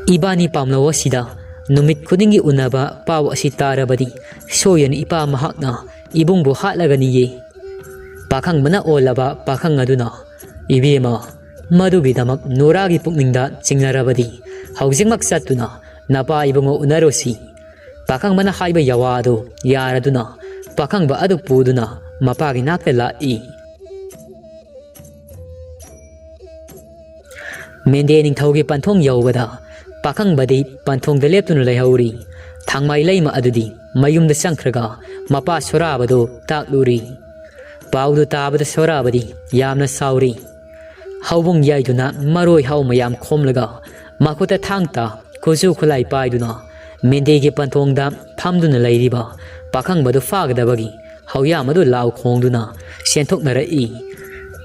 ꯏꯕꯥꯅꯤ ꯄꯥꯝꯂꯧ ꯑꯁꯤꯗ ꯅꯨꯃꯤꯠ ꯈꯨꯗꯤꯡꯒꯤ ꯎꯅꯕ ꯄꯥꯎ ꯑꯁꯤ ꯇꯥꯔꯕꯗꯤ ꯁꯣꯏꯗꯅ ꯏꯄꯥ ꯃꯍꯥꯛꯅ ꯏꯕꯨꯡꯕꯨ ꯍꯥꯠꯂꯒꯅꯤꯌꯦ꯫" ꯄꯥꯈꯪꯕꯅ ꯑꯣꯜꯂꯕ ꯄꯥꯈꯪ ꯑꯗꯨꯅ, "ꯏꯕꯦꯝꯃ, ꯃꯗꯨꯒꯤꯗꯃꯛ ꯅꯨꯔꯥꯒꯤ ꯄꯨꯛꯅꯤꯡꯗ ꯆꯤꯡꯅꯔꯕꯗꯤ ꯍꯧꯖꯤꯛꯃꯛ ꯆꯠꯇꯨꯅ ꯅꯄꯥ ꯏꯕꯨꯡꯉꯣ ꯎꯅꯔꯨꯁꯤ꯫" ꯄꯥꯈꯪꯕꯅ ꯍꯥꯏꯕ ꯌꯥꯋꯥ ꯑꯗꯨ ꯌꯥꯔꯗꯨꯅ ꯄꯥꯈꯪꯕ ꯑꯗꯨ ꯄꯨꯗꯨꯅ ꯃꯄꯥꯒꯤ ꯅꯥꯛꯇ ꯂꯥꯛꯏ꯫ ꯃꯦꯟꯗꯦ ꯅꯤꯡꯊꯧꯒꯤ ꯄꯟꯊꯣꯡ ꯌꯧꯕꯗ ꯄꯥꯈꯪꯕꯗꯤ ꯄꯟꯊꯣꯡꯗ ꯂꯦꯞꯇꯨꯅ ꯂꯩꯍꯧꯔꯤ꯫ ꯊꯥꯡꯃꯥꯏ ꯂꯩꯃ ꯑꯗꯨꯗꯤ ꯃꯌꯨꯝꯗ ꯆꯪꯈ꯭ꯔꯒ ꯃꯄꯥ ꯁꯣꯔꯥꯕꯗꯨ ꯇꯥꯛꯂꯨꯔꯤ꯫ ꯄꯥꯎꯗꯨ ꯇꯥꯕꯗ ꯁꯣꯔꯥꯕꯗꯤ ꯌꯥꯝꯅ ꯁꯥꯎꯔꯤ꯫ ꯍꯧꯕꯨꯡ ꯌꯥꯏꯗꯨꯅ ꯃꯔꯣꯏ ꯍꯧ ꯃꯌꯥꯝ ꯈꯣꯝꯂꯒ ꯃꯈꯨꯠꯇ ꯊꯥꯡ ꯇꯥ ꯈꯨꯠꯁꯨ ꯈꯨꯠꯂꯥꯏ ꯄꯥꯏꯗꯨꯅ ꯃꯦꯟꯗꯦꯒꯤ ꯄꯟꯊꯣꯡꯗ ꯐꯝꯗꯨꯅ ꯂꯩꯔꯤꯕ ꯄꯥꯈꯪꯕꯗꯨ ꯐꯥꯒꯗꯕꯒꯤ ꯍꯧꯌꯥꯝ ꯑꯗꯨ ꯂꯥꯎ ꯈꯣꯡꯗꯨꯅ ꯁꯦꯟꯊꯣꯛꯅꯔꯛꯏ꯫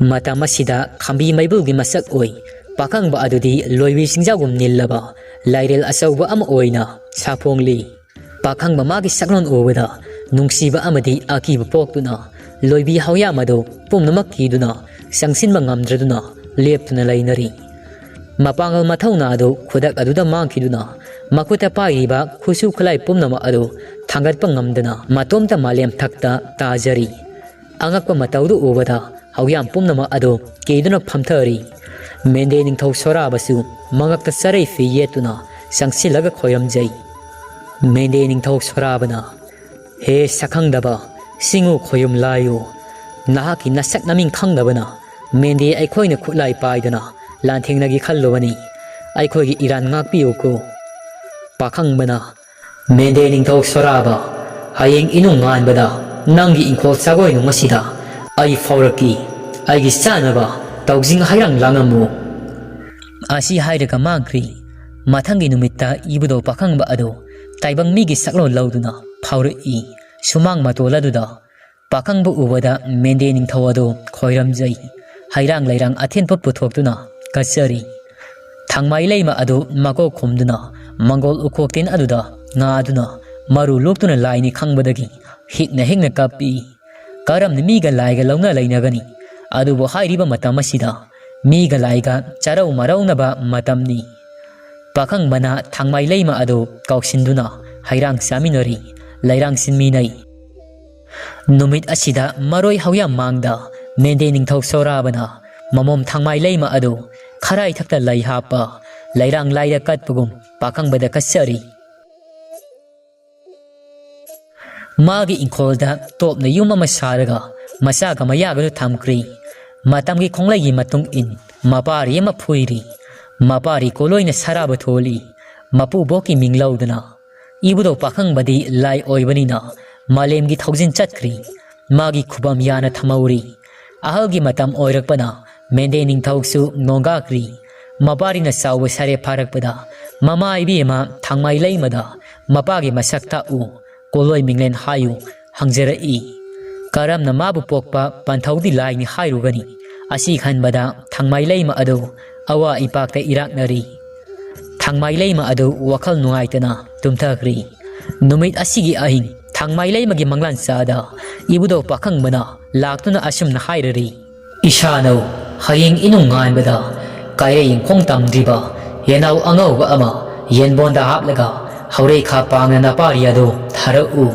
ꯃꯇꯝ ꯑꯁꯤꯗ ꯈꯝꯕꯤ ꯃꯩꯕꯨꯜꯒꯤ ꯃꯁꯛ ꯑꯣꯏ ꯄꯥꯈꯪꯕ ꯑꯗꯨꯗꯤ ꯂꯣꯏꯕꯤ ꯆꯤꯡꯖꯥꯎꯒꯨꯝ ꯅꯤꯜꯂꯕ ꯂꯥꯏꯔꯦꯜ ꯑꯆꯧꯕ ꯑꯃ ꯑꯣꯏꯅ ꯁꯥꯐꯣꯡꯂꯤ꯫ ꯄꯥꯈꯪꯕ ꯃꯥꯒꯤ ꯁꯛꯂꯣꯟ ꯎꯕꯗ ꯅꯨꯡꯁꯤꯕ ꯑꯃꯗꯤ ꯑꯀꯤꯕ ꯄꯣꯛꯇꯨꯅ ꯂꯣꯏꯕꯤ ꯍꯧꯌꯥꯝ ꯑꯗꯨ ꯄꯨꯝꯅꯃꯛ ꯀꯤꯗꯨꯅ ꯆꯪꯁꯤꯟꯕ ꯉꯝꯗ꯭ꯔꯗꯨꯅ ꯂꯦꯞꯇꯨꯅ ꯂꯩꯅꯔꯤ꯫ ꯃꯄꯥꯡꯒꯜ ꯃꯊꯧꯅꯥ ꯑꯗꯨ ꯈꯨꯗꯛ ꯑꯗꯨꯗ ꯃꯥꯡꯈꯤꯗꯨꯅ ꯃꯈꯨꯠꯇ ꯄꯥꯏꯔꯤꯕ ꯈꯨꯠꯁꯨ ꯈꯨꯠꯂꯥꯏ ꯄꯨꯝꯅꯃꯛ ꯑꯗꯨ ꯊꯥꯡꯒꯠꯄ ꯉꯝꯗꯅ ꯃꯇꯣꯝꯇ ꯃꯥꯂꯦꯝ ꯊꯛꯇ ꯇꯥꯖꯔꯤ꯫ ꯑꯉꯛꯄ ꯃꯇꯧꯗꯨ ꯎꯕꯗ ꯍꯧꯌꯥꯝ ꯄꯨꯝꯅꯃꯛ ꯑꯗꯨ ꯀꯤꯗꯨꯅ ꯐꯝꯊꯔꯤ꯫ ꯃꯦꯟꯗꯦ ꯅꯤꯡꯊꯧ ꯁꯣꯔꯥꯕꯁꯨ ꯃꯉꯛꯇ ꯆꯔꯩ ꯐꯤ ꯌꯦꯠꯇꯨꯅ ꯆꯪꯁꯤꯜꯂꯒ ꯈꯣꯏꯔꯝꯖꯩ꯫ ꯃꯦꯟꯗꯦ ꯅꯤꯡꯊꯧ ꯁꯣꯔꯥꯕꯅ, "ꯍꯦ ꯁꯛꯈꯪꯗꯕ, ꯁꯤꯡꯉꯨ ꯈꯣꯌꯨꯝ ꯂꯥꯏꯌꯨ꯫ ꯅꯍꯥꯛꯀꯤ ꯅꯁꯛ ꯅꯃꯤꯡ ꯈꯪꯗꯕꯅ ꯃꯦꯟꯗꯦ ꯑꯩꯈꯣꯏꯅ ꯈꯨꯠꯂꯥꯏ ꯄꯥꯏꯗꯨꯅ ꯂꯥꯟꯊꯦꯡꯅꯒꯦ ꯈꯜꯂꯨꯕꯅꯤ꯫ ꯑꯩꯈꯣꯏꯒꯤ ꯏꯔꯥꯟ ꯉꯥꯛꯄꯤꯌꯨꯀꯣ꯫" ꯄꯥꯈꯪꯕꯅ, "ꯃꯦꯟꯗꯦ ꯅꯤꯡꯊꯧ ꯁꯣꯔꯥꯕ, ꯍꯌꯦꯡ ꯏꯅꯨꯡ ꯉꯥꯟꯕꯗ ꯅꯪꯒꯤ ꯏꯪꯈꯣꯜ ꯁꯥꯒꯣꯏꯅꯨꯡ ꯑꯁꯤꯗ ꯑꯩ ꯐꯥꯎꯔꯛꯀꯤ꯫ ꯑꯩꯒꯤ ꯆꯥꯅꯕ ꯇꯧꯖꯤꯡ ꯍꯩꯔꯥꯡ ꯂꯥꯡꯉꯝꯃꯨ꯫" ꯑꯁꯤ ꯍꯥꯏꯔꯒ ꯃꯥꯡꯈ꯭ꯔꯤ꯫ ꯃꯊꯪꯒꯤ ꯅꯨꯃꯤꯠꯇ ꯏꯕꯨꯙꯧ ꯄꯥꯈꯪꯕ ꯑꯗꯨ ꯇꯥꯏꯕꯪ ꯃꯤꯒꯤ ꯁꯛꯂꯣꯟ ꯂꯧꯗꯨꯅ ꯐꯥꯎꯔꯛꯏ꯫ ꯁꯨꯃꯥꯡ ꯃꯇꯣꯜ ꯑꯗꯨꯗ ꯄꯥꯈꯪꯕ ꯎꯕꯗ ꯃꯦꯟꯗꯦ ꯅꯤꯡꯊꯧ ꯑꯗꯨ ꯈꯣꯏꯔꯝꯖꯩ꯫ ꯍꯩꯔꯥꯡ ꯂꯩꯔꯥꯡ ꯑꯊꯦꯟ ꯄꯣꯠ ꯄꯨꯊꯣꯛꯇꯨꯅ ꯀꯠꯆꯔꯤ꯫ ꯊꯥꯡꯃꯥꯏ ꯂꯩꯃ ꯑꯗꯨ ꯃꯀꯣꯛ ꯈꯨꯝꯗꯨꯅ ꯃꯪꯒꯣꯜ ꯎꯈꯣꯛꯇꯤꯟ ꯑꯗꯨꯗ ꯉꯥꯗꯨꯅ ꯃꯔꯨ ꯂꯣꯛꯇꯨꯅ ꯂꯥꯏꯅꯤ ꯈꯪꯕꯗꯒꯤ ꯍꯤꯛꯅ ꯍꯤꯛꯅ ꯀꯞꯄꯤ꯫ ꯀꯔꯝꯅ ꯃꯤꯒ ꯂꯥꯏꯒ ꯂꯧꯅ ꯂꯩꯅꯒꯅꯤ? ꯑꯗꯨꯕꯨ ꯍꯥꯏꯔꯤꯕ ꯃꯇꯝ ꯑꯁꯤꯗ ꯃꯤꯒ ꯂꯥꯏꯒ ꯆꯔꯧ ꯃꯔꯧꯅꯕ ꯃꯇꯝꯅꯤ꯫ ꯄꯥꯈꯪꯕꯅ ꯊꯥꯡꯃꯥꯏ ꯂꯩꯃ ꯑꯗꯨ ꯀꯧꯁꯤꯟꯗꯨꯅ ꯍꯩꯔꯥꯡ ꯆꯥꯃꯤꯟꯅꯔꯤ, ꯂꯩꯔꯥꯡ ꯁꯤꯟꯃꯤꯟꯅꯩ꯫ ꯅꯨꯃꯤꯠ ꯑꯁꯤꯗ ꯃꯔꯣꯏ ꯍꯧꯌꯥꯝ ꯃꯥꯡꯗ ꯃꯦꯟꯗꯦ ꯅꯤꯡꯊꯧ ꯁꯣꯔꯥꯕꯅ ꯃꯃꯣꯝ ꯊꯥꯡꯃꯥꯏ ꯂꯩꯃ ꯑꯗꯨ ꯈꯔꯥꯏ ꯊꯛꯇ ꯂꯩ ꯍꯥꯞꯄ ꯂꯩꯔꯥꯡ ꯂꯥꯏꯗ ꯀꯠꯄꯒꯨꯝ ꯄꯥꯈꯪꯕꯗ ꯀꯠꯆꯔꯤ꯫ ꯃꯥꯒꯤ ꯏꯪꯈꯣꯜꯗ ꯇꯣꯞꯅ ꯌꯨꯝ ꯑꯃ ꯁꯥꯔꯒ ꯃꯆꯥꯒ ꯃꯌꯥꯒꯗꯨ ꯊꯝꯈ꯭ꯔꯤ꯫ ꯃꯇꯝꯒꯤ ꯈꯣꯡꯂꯩꯒꯤ ꯃꯇꯨꯡ ꯏꯟ ꯃꯄꯥꯔꯤ ꯑꯃ ꯐꯨꯏꯔꯤ꯫ ꯃꯄꯥꯔꯤ ꯀꯣꯂꯣꯏꯅ ꯁꯔꯥꯕ ꯊꯣꯜꯂꯤ꯫ ꯃꯄꯨꯕꯣꯛꯀꯤ ꯃꯤꯡ ꯂꯧꯗꯨꯅ ꯏꯕꯨꯙꯧ ꯄꯥꯈꯪꯕꯗꯤ ꯂꯥꯏ ꯑꯣꯏꯕꯅꯤꯅ ꯃꯥꯂꯦꯝꯒꯤ ꯊꯧꯖꯤꯟ ꯆꯠꯈ꯭ꯔꯤ꯫ ꯃꯥꯒꯤ ꯈꯨꯕꯝ ꯌꯥꯅ ꯊꯝꯍꯧꯔꯤ꯫ ꯑꯍꯜꯒꯤ ꯃꯇꯝ ꯑꯣꯏꯔꯛꯄꯅ ꯃꯦꯟꯗꯦ ꯅꯤꯡꯊꯧꯁꯨ ꯅꯣꯡꯒꯥꯈ꯭ꯔꯤ꯫ ꯃꯄꯥꯔꯤꯅ ꯆꯥꯎꯕ ꯁꯥꯔꯦ ꯐꯥꯔꯛꯄꯗ ꯃꯃꯥ ꯏꯕꯦꯝꯃ ꯊꯥꯡꯃꯥꯏ ꯂꯩꯃꯗ ꯃꯄꯥꯒꯤ ꯃꯁꯛ ꯇꯥꯛꯎ, ꯀꯣꯂꯣꯏ ꯃꯤꯡꯂꯦꯟ ꯍꯥꯏꯌꯨ ꯍꯪꯖꯔꯛꯏ꯫ ꯀꯔꯝꯅ ꯃꯥꯕꯨ ꯄꯣꯛꯄ ꯄꯟꯊꯧꯗꯤ ꯂꯥꯏꯅꯤ ꯍꯥꯏꯔꯨꯒꯅꯤ? ꯑꯁꯤ ꯈꯟꯕꯗ ꯊꯥꯡꯃꯥꯏ ꯂꯩꯃ ꯑꯗꯨ ꯑꯋꯥ ꯏꯄꯥꯛꯇ ꯏꯔꯥꯛꯅꯔꯤ꯫ ꯊꯥꯡꯃꯥꯏ ꯂꯩꯃ ꯑꯗꯨ ꯋꯥꯈꯜ ꯅꯨꯡꯉꯥꯏꯇꯅ ꯇꯨꯝꯊꯈ꯭ꯔꯤ꯫ ꯅꯨꯃꯤꯠ ꯑꯁꯤꯒꯤ ꯑꯍꯤꯡ ꯊꯥꯡꯃꯥꯏ ꯂꯩꯃꯒꯤ ꯃꯪꯂꯥꯟ ꯆꯥꯗ ꯏꯕꯨꯙꯧ ꯄꯥꯈꯪꯕꯅ ꯂꯥꯛꯇꯨꯅ ꯑꯁꯨꯝꯅ ꯍꯥꯏꯔꯔꯤ꯫ ꯏꯁꯥꯅꯧ ꯍꯌꯦꯡ ꯏꯅꯨꯡ ꯉꯥꯟꯕꯗ ꯀꯥꯏꯔꯦ ꯌꯦꯡꯈꯣꯡ ꯇꯝꯗ꯭ꯔꯤꯕ ꯌꯦꯅꯥꯎ ꯑꯉꯧꯕ ꯑꯃ ꯌꯦꯟꯕꯣꯟꯗ ꯍꯥꯞꯂꯒ ꯍꯧꯔꯩꯈꯥ ꯄꯥꯡꯅ ꯅꯄꯥꯔꯤ ꯑꯗꯨ ꯊꯥꯔꯛꯎ꯫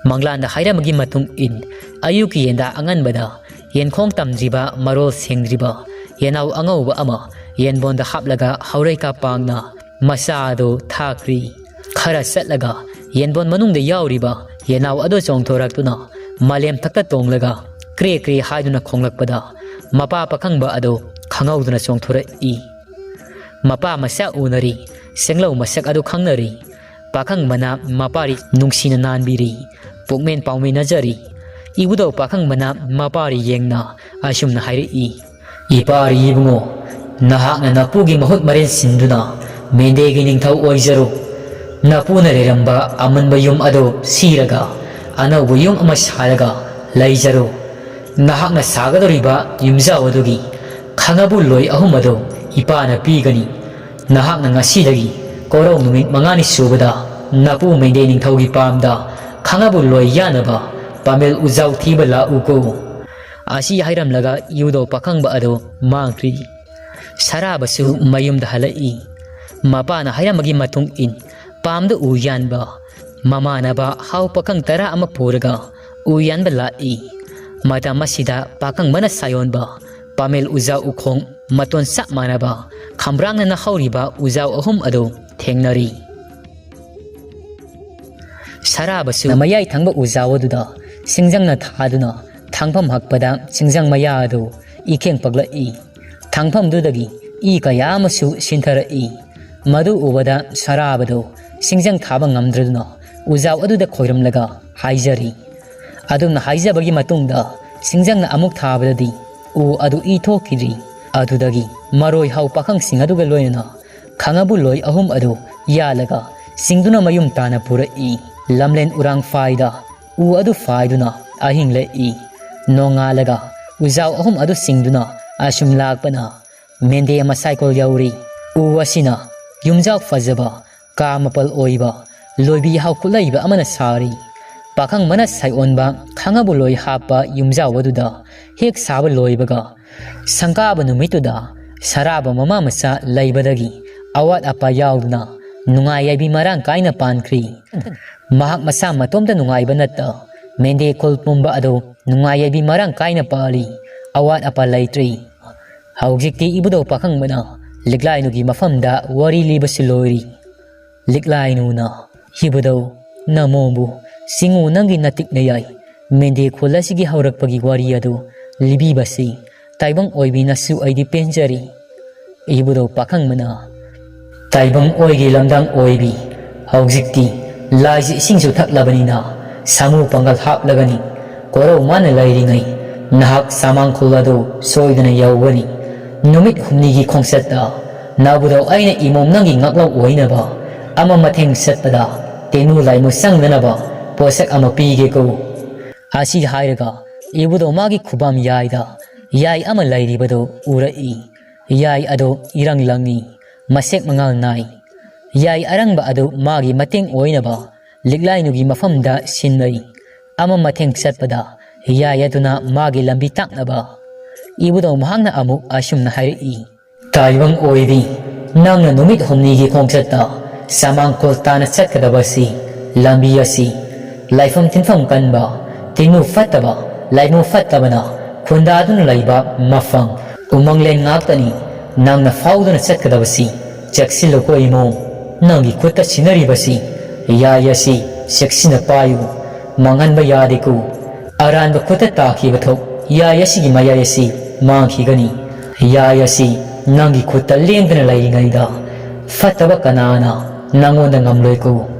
ꯃꯪꯂꯥꯟꯗ ꯍꯥꯏꯔꯝꯕꯒꯤ ꯃꯇꯨꯡ ꯏꯟ ꯑꯌꯨꯛꯀꯤ ꯌꯦꯟꯗꯥ ꯑꯉꯟꯕꯗ ꯌꯦꯟꯈꯣꯡ ꯇꯝꯗ꯭ꯔꯤꯕ ꯃꯔꯣꯜ ꯁꯦꯡꯗ꯭ꯔꯤꯕ ꯌꯦꯅꯥꯎ ꯑꯉꯧꯕ ꯑꯃ ꯌꯦꯟꯕꯣꯟꯗ ꯍꯥꯞꯂꯒ ꯍꯧꯔꯩꯈꯥ ꯄꯥꯡꯅ ꯃꯆꯥ ꯑꯗꯨ ꯊꯥꯈ꯭ꯔꯤ꯫ ꯈꯔ ꯆꯠꯂꯒ ꯌꯦꯟꯕꯣꯟ ꯃꯅꯨꯡꯗ ꯌꯥꯎꯔꯤꯕ ꯌꯦꯅꯥꯎ ꯑꯗꯨ ꯆꯣꯡꯊꯣꯔꯛꯇꯨꯅ ꯃꯥꯂꯦꯝ ꯊꯛꯇ ꯇꯣꯡꯂꯒ ꯀ꯭ꯔꯦ ꯀ꯭ꯔꯦ ꯍꯥꯏꯗꯨꯅ ꯈꯣꯡꯂꯛꯄꯗ ꯃꯄꯥ ꯄꯥꯈꯪꯕ ꯑꯗꯨ ꯈꯪꯍꯧꯗꯅ ꯆꯣꯡꯊꯣꯔꯛꯏ꯫ ꯃꯄꯥ ꯃꯆꯥ ꯎꯅꯔꯤ, ꯁꯦꯡꯂꯧ ꯃꯁꯛ ꯑꯗꯨ ꯈꯪꯅꯔꯤ꯫ ꯄꯥꯈꯪꯕꯅ ꯃꯄꯥꯔꯤ ꯅꯨꯡꯁꯤꯅ ꯅꯥꯟꯕꯤꯔꯤ, ꯄꯨꯛꯃꯦꯟ ꯄꯥꯎꯃꯤꯟꯅꯖꯔꯤ꯫ ꯏꯕꯨꯙꯧ ꯄꯥꯈꯪꯕꯅ ꯃꯄꯥꯔꯤ ꯌꯦꯡꯅ ꯑꯁꯨꯝꯅ ꯍꯥꯏꯔꯛꯏ꯫ ꯏꯄꯥꯔꯤ ꯏꯕꯨꯡꯉꯣ, ꯅꯍꯥꯛꯅ ꯅꯄꯨꯒꯤ ꯃꯍꯨꯠ ꯃꯔꯦꯟ ꯁꯤꯟꯗꯨꯅ ꯃꯦꯟꯗꯦꯒꯤ ꯅꯤꯡꯊꯧ ꯑꯣꯏꯖꯔꯨ꯫ ꯅꯄꯨꯅ ꯂꯩꯔꯝꯕ ꯑꯃꯟꯕ ꯌꯨꯝ ꯑꯗꯨ ꯁꯤꯔꯒ ꯑꯅꯧꯕ ꯌꯨꯝ ꯑꯃ ꯁꯥꯔꯒ ꯂꯩꯖꯔꯨ꯫ ꯅꯍꯥꯛꯅ ꯁꯥꯒꯗꯧꯔꯤꯕ ꯌꯨꯝꯖꯥꯎ ꯑꯗꯨꯒꯤ ꯈꯥꯉꯕꯣ ꯂꯣꯏ ꯑꯍꯨꯝ ꯑꯗꯨ ꯏꯄꯥꯅ ꯄꯤꯒꯅꯤ꯫ ꯅꯍꯥꯛꯅ ꯉꯁꯤꯗꯒꯤ ꯀꯣꯔꯧ ꯅꯨꯃꯤꯠ ꯃꯉꯥꯅꯤ ꯁꯨꯕꯗ ꯅꯄꯨ ꯃꯦꯟꯗꯦ ꯅꯤꯡꯊꯧꯒꯤ ꯄꯥꯝꯗ ꯈꯥꯉꯕꯣ ꯂꯣꯏ ꯌꯥꯅꯕ ꯄꯥꯃꯦꯜ ꯎꯖꯥꯎ ꯊꯤꯕ ꯂꯥꯛꯎꯀꯣ꯫ ꯑꯁꯤ ꯍꯥꯏꯔꯝꯂꯒ ꯏꯕꯨꯙꯧ ꯄꯥꯈꯪꯕ ꯑꯗꯨ ꯃꯥꯡꯈ꯭ꯔꯤ꯫ ꯁꯔꯥꯕꯁꯨ ꯃꯌꯨꯝꯗ ꯍꯜꯂꯛꯏ꯫ ꯃꯄꯥꯅ ꯍꯥꯏꯔꯝꯕꯒꯤ ꯃꯇꯨꯡ ꯏꯟ ꯄꯥꯝꯗ ꯎ ꯌꯥꯟꯕ ꯃꯃꯥꯟꯅꯕ ꯍꯥꯎ ꯄꯥꯈꯪ ꯇꯔꯥ ꯑꯃ ꯄꯨꯔꯒ ꯎ ꯌꯥꯟꯕ ꯂꯥꯛꯏ꯫ ꯃꯇꯝ ꯑꯁꯤꯗ ꯄꯥꯈꯪꯕꯅ ꯁꯥꯌꯣꯟꯕ ꯄꯥꯃꯦꯜ ꯎꯖꯥ ꯎꯈꯣꯡ ꯃꯇꯣꯟ ꯆꯞ ꯃꯥꯟꯅꯕ ꯈꯝꯕ꯭ꯔꯥꯡꯅꯅ ꯍꯧꯔꯤꯕ ꯎꯖꯥꯎ ꯑꯍꯨꯝ ꯑꯗꯨ ꯊꯦꯡꯅꯔꯤ꯫ ꯁꯔꯥꯕꯁꯨ ꯃꯌꯥꯏ ꯊꯪꯕ ꯎꯖꯥꯎ ꯑꯗꯨꯗ ꯁꯤꯡꯖꯪꯅ ꯊꯥꯗꯨꯅ ꯊꯥꯡꯐꯝ ꯍꯛꯄꯗ ꯁꯤꯡꯖꯪ ꯃꯌꯥ ꯑꯗꯨ ꯏꯈꯦꯡ ꯄꯛꯂꯛꯏ꯫ ꯊꯥꯡꯐꯝꯗꯨꯗꯒꯤ ꯏ ꯀꯌꯥ ꯑꯃꯁꯨ ꯁꯤꯟꯊꯔꯛꯏ꯫ ꯃꯗꯨ ꯎꯕꯗ ꯁꯔꯥꯕꯗꯨ ꯁꯤꯡꯖꯪ ꯊꯥꯕ ꯉꯝꯗ꯭ꯔꯗꯨꯅ ꯎꯖꯥꯎ ꯑꯗꯨꯗ ꯈꯣꯏꯔꯝꯂꯒ ꯍꯥꯏꯖꯔꯤ꯫ ꯑꯗꯨꯝꯅ ꯍꯥꯏꯖꯕꯒꯤ ꯃꯇꯨꯡꯗ ꯁꯤꯡꯖꯪꯅ ꯑꯃꯨꯛ ꯊꯥꯕꯗꯗꯤ ꯎ ꯑꯗꯨ ꯏ ꯊꯣꯛꯈꯤꯗ꯭ꯔꯤ꯫ ꯑꯗꯨꯗꯒꯤ ꯃꯔꯣꯏ ꯍꯥꯎ ꯄꯥꯈꯪꯁꯤꯡ ꯑꯗꯨꯒ ꯂꯣꯏꯅꯅ ꯈꯥꯉꯕꯣ ꯂꯣꯏ ꯑꯍꯨꯝ ꯑꯗꯨ ꯌꯥꯜꯂꯒ ꯆꯤꯡꯗꯨꯅ ꯃꯌꯨꯝ ꯇꯥꯅ ꯄꯨꯔꯛꯏ꯫ ꯂꯝꯂꯦꯟ ꯎꯔꯥꯡ ꯐꯥꯏꯗ ꯎ ꯑꯗꯨ ꯐꯥꯏꯗꯨꯅ ꯑꯍꯤꯡ ꯂꯦꯛꯏ꯫ ꯅꯣꯡꯉꯥꯜꯂꯒ ꯎꯖꯥꯎ ꯑꯍꯨꯝ ꯑꯗꯨ ꯆꯤꯡꯗꯨꯅ ꯑꯁꯨꯝ ꯂꯥꯛꯄꯅ ꯃꯦꯟꯗꯦ ꯃꯁꯥꯏꯀꯣꯜ ꯌꯧꯔꯤ꯫ ꯎ ꯑꯁꯤꯅ ꯌꯨꯝꯖꯥꯎ ꯐꯖꯕ, ꯀꯥ ꯃꯥꯄꯜ ꯑꯣꯏꯕ ꯂꯣꯏꯕꯤ ꯍꯥꯎ ꯈꯨꯠꯂꯩꯕ ꯑꯃꯅ ꯁꯥꯔꯤ꯫ ꯄꯥꯈꯪꯕꯅ ꯁꯥꯏꯑꯣꯟꯕ ꯈꯥꯉꯕꯣ ꯂꯣꯏ ꯍꯥꯞꯄ ꯌꯨꯝꯖꯥꯎ ꯑꯗꯨꯗ ꯍꯦꯛ ꯁꯥꯕ ꯂꯣꯏꯕꯒ, ꯁꯪꯒꯥꯕ ꯅꯨꯃꯤꯠꯇꯨꯗ ꯁꯔꯥꯕ ꯃꯃꯥ ꯃꯆꯥ ꯂꯩꯕꯗꯒꯤ ꯑꯋꯥꯠ ꯑꯄꯥ ꯌꯥꯎꯗꯅ ꯅꯨꯡꯉꯥꯏ ꯌꯥꯏꯕꯤ ꯃꯔꯥꯡ ꯀꯥꯏꯅ ꯄꯥꯟꯈ꯭ꯔꯤ꯫ ꯃꯍꯥꯛ ꯃꯁꯥ ꯃꯇꯣꯝꯇ ꯅꯨꯡꯉꯥꯏꯕ ꯅꯠꯇ ꯃꯦꯟꯗꯦ ꯈꯨꯜ ꯄꯨꯝꯕ ꯑꯗꯨ ꯅꯨꯡꯉꯥꯏ ꯌꯥꯏꯕꯤ ꯃꯔꯥꯡ ꯀꯥꯏꯅ ꯄꯥꯜꯂꯤ꯫ ꯑꯋꯥꯠ ꯑꯄꯥ ꯂꯩꯇ꯭ꯔꯤ꯫ ꯍꯧꯖꯤꯛꯇꯤ ꯏꯕꯨꯙꯧ ꯄꯥꯈꯪꯕꯅ ꯂꯤꯛꯂꯥꯏꯅꯨꯒꯤ ꯃꯐꯝꯗ ꯋꯥꯔꯤ ꯂꯤꯕꯁꯨ ꯂꯣꯏꯔꯤ꯫ ꯂꯤꯛꯂꯥꯏꯅꯨꯅ, "ꯏꯕꯨꯙꯧ, ꯅꯃꯣꯕꯨ ꯆꯤꯡꯉꯨ ꯅꯪꯒꯤ ꯅꯇꯤꯛ ꯅꯌꯥꯏ ꯃꯦꯟꯗꯦ ꯈꯨꯜ ꯑꯁꯤꯒꯤ ꯍꯧꯔꯛꯄꯒꯤ ꯋꯥꯔꯤ ꯑꯗꯨ ꯂꯤꯕꯤꯕꯁꯤ ꯇꯥꯏꯕꯪ ꯑꯣꯏꯕꯤꯅꯁꯨ ꯑꯩꯗꯤ ꯄꯦꯟꯖꯔꯤ꯫" ꯏꯕꯨꯙꯧ ꯄꯥꯈꯪꯕꯅ, "ꯇꯥꯏꯕꯪ ꯑꯣꯏꯒꯤ ꯂꯝꯗꯥꯡ ꯑꯣꯏꯕꯤ, ꯍꯧꯖꯤꯛꯇꯤ ꯂꯥꯏꯁꯤ ꯏꯁꯤꯡꯁꯨ ꯊꯛꯂꯕꯅꯤꯅ ꯁꯥꯃꯨ ꯄꯥꯡꯒꯜ ꯍꯥꯞꯂꯒꯅꯤ꯫ ꯀꯣꯔꯧ ꯃꯥꯅ ꯂꯩꯔꯤꯉꯩ ꯅꯍꯥꯛ ꯁꯥꯃꯥꯡꯈꯨꯜ ꯑꯗꯨ ꯁꯣꯏꯗꯅ ꯌꯧꯒꯅꯤ꯫ ꯅꯨꯃꯤꯠ ꯍꯨꯝꯅꯤꯒꯤ ꯈꯣꯡꯆꯠꯇ ꯅꯥꯕꯨꯗꯧ ꯑꯩꯅ ꯏꯃꯣꯝ ꯅꯪꯒꯤ ꯉꯥꯛꯂꯧ ꯑꯣꯏꯅꯕ ꯑꯃ ꯃꯊꯦꯡ ꯆꯠꯄꯗ ꯇꯦꯅꯨ ꯂꯥꯏꯃꯨ ꯆꯪꯗꯅꯕ ꯄꯣꯠꯁꯛ ꯑꯃ ꯄꯤꯒꯦꯀꯣ꯫" ꯑꯁꯤ ꯍꯥꯏꯔꯒ ꯏꯕꯨꯗꯧ ꯃꯥꯒꯤ ꯈꯨꯕꯥꯝ ꯌꯥꯏꯗ ꯌꯥꯏ ꯑꯃ ꯂꯩꯔꯤꯕꯗꯨ ꯎꯔꯛꯏ꯫ ꯌꯥꯏ ꯑꯗꯨ ꯏꯔꯪ ꯂꯪꯏ꯫ ꯃꯁꯦꯛ ꯃꯉꯥꯜ ꯅꯥꯏ꯫ ꯌꯥꯏ ꯑꯔꯪꯕ ꯑꯗꯨ ꯃꯥꯒꯤ ꯃꯇꯦꯡ ꯑꯣꯏꯅꯕ ꯂꯤꯛꯂꯥꯏꯅꯨꯒꯤ ꯃꯐꯝꯗ ꯁꯤꯟꯅꯩ꯫ ꯑꯃ ꯃꯊꯦꯡ ꯆꯠꯄꯗ ꯌꯥꯏ ꯑꯗꯨꯅ ꯃꯥꯒꯤ ꯂꯝꯕꯤ ꯇꯥꯛꯅꯕ꯫ ꯏꯕꯨꯙꯧ ꯃꯍꯥꯛꯅ ꯑꯃꯨꯛ ꯑꯁꯨꯝꯅ ꯍꯥꯏꯔꯛꯏ, "ꯇꯥꯏꯕꯪ ꯑꯣꯏꯕꯤ, ꯅꯪꯅ ꯅꯨꯃꯤꯠ ꯍꯨꯝꯅꯤꯒꯤ ꯈꯣꯡꯆꯠꯇ ꯁꯃꯥꯡꯈꯣꯜ ꯇꯥꯅ ꯆꯠꯀꯗꯕ ꯑꯁꯤ, ꯂꯝꯕꯤ ꯑꯁꯤ ꯂꯥꯏꯐꯝ ꯇꯤꯟꯐꯝ ꯀꯟꯕ, ꯇꯤꯟꯃꯨ ꯐꯠꯇꯕ, ꯂꯥꯏꯃꯨ ꯐꯠꯇꯕꯅ ꯈꯨꯟꯗꯥꯗꯨꯅ ꯂꯩꯕ ꯃꯐꯝ, ꯎꯃꯪꯂꯦꯟ ꯉꯥꯛꯇꯅꯤ꯫ ꯅꯪꯅ ꯐꯥꯎꯗꯨꯅ ꯆꯠꯀꯗꯕꯁꯤ ꯆꯦꯛꯁꯤꯜꯂꯨꯀꯣ ꯏꯃꯣ꯫ ꯅꯪꯒꯤ ꯈꯨꯠꯇ ꯁꯤꯟꯅꯔꯤꯕꯁꯤ ꯌꯥꯏ ꯑꯁꯤ ꯆꯦꯛꯁꯤꯟꯅ ꯄꯥꯏꯌꯨ, ꯃꯥꯡꯍꯟꯕ ꯌꯥꯗꯦꯀꯣ꯫ ꯑꯔꯥꯟꯕ ꯈꯨꯠꯇ ꯇꯥꯈꯤꯕ ꯊꯣꯛ ꯌꯥꯏ ꯑꯁꯤꯒꯤ ꯃꯌꯥꯏ ꯑꯁꯤ ꯃꯥꯡꯈꯤꯒꯅꯤ꯫ ꯌꯥꯏ ꯑꯁꯤ ꯅꯪꯒꯤ ꯈꯨꯠꯇ ꯂꯦꯡꯗꯅ ꯂꯩꯔꯤꯉꯩꯗ ꯐꯠꯇꯕ ꯀꯅꯥꯅ ꯅꯪꯉꯣꯟꯗ ꯉꯝꯂꯣꯏꯀꯣ꯫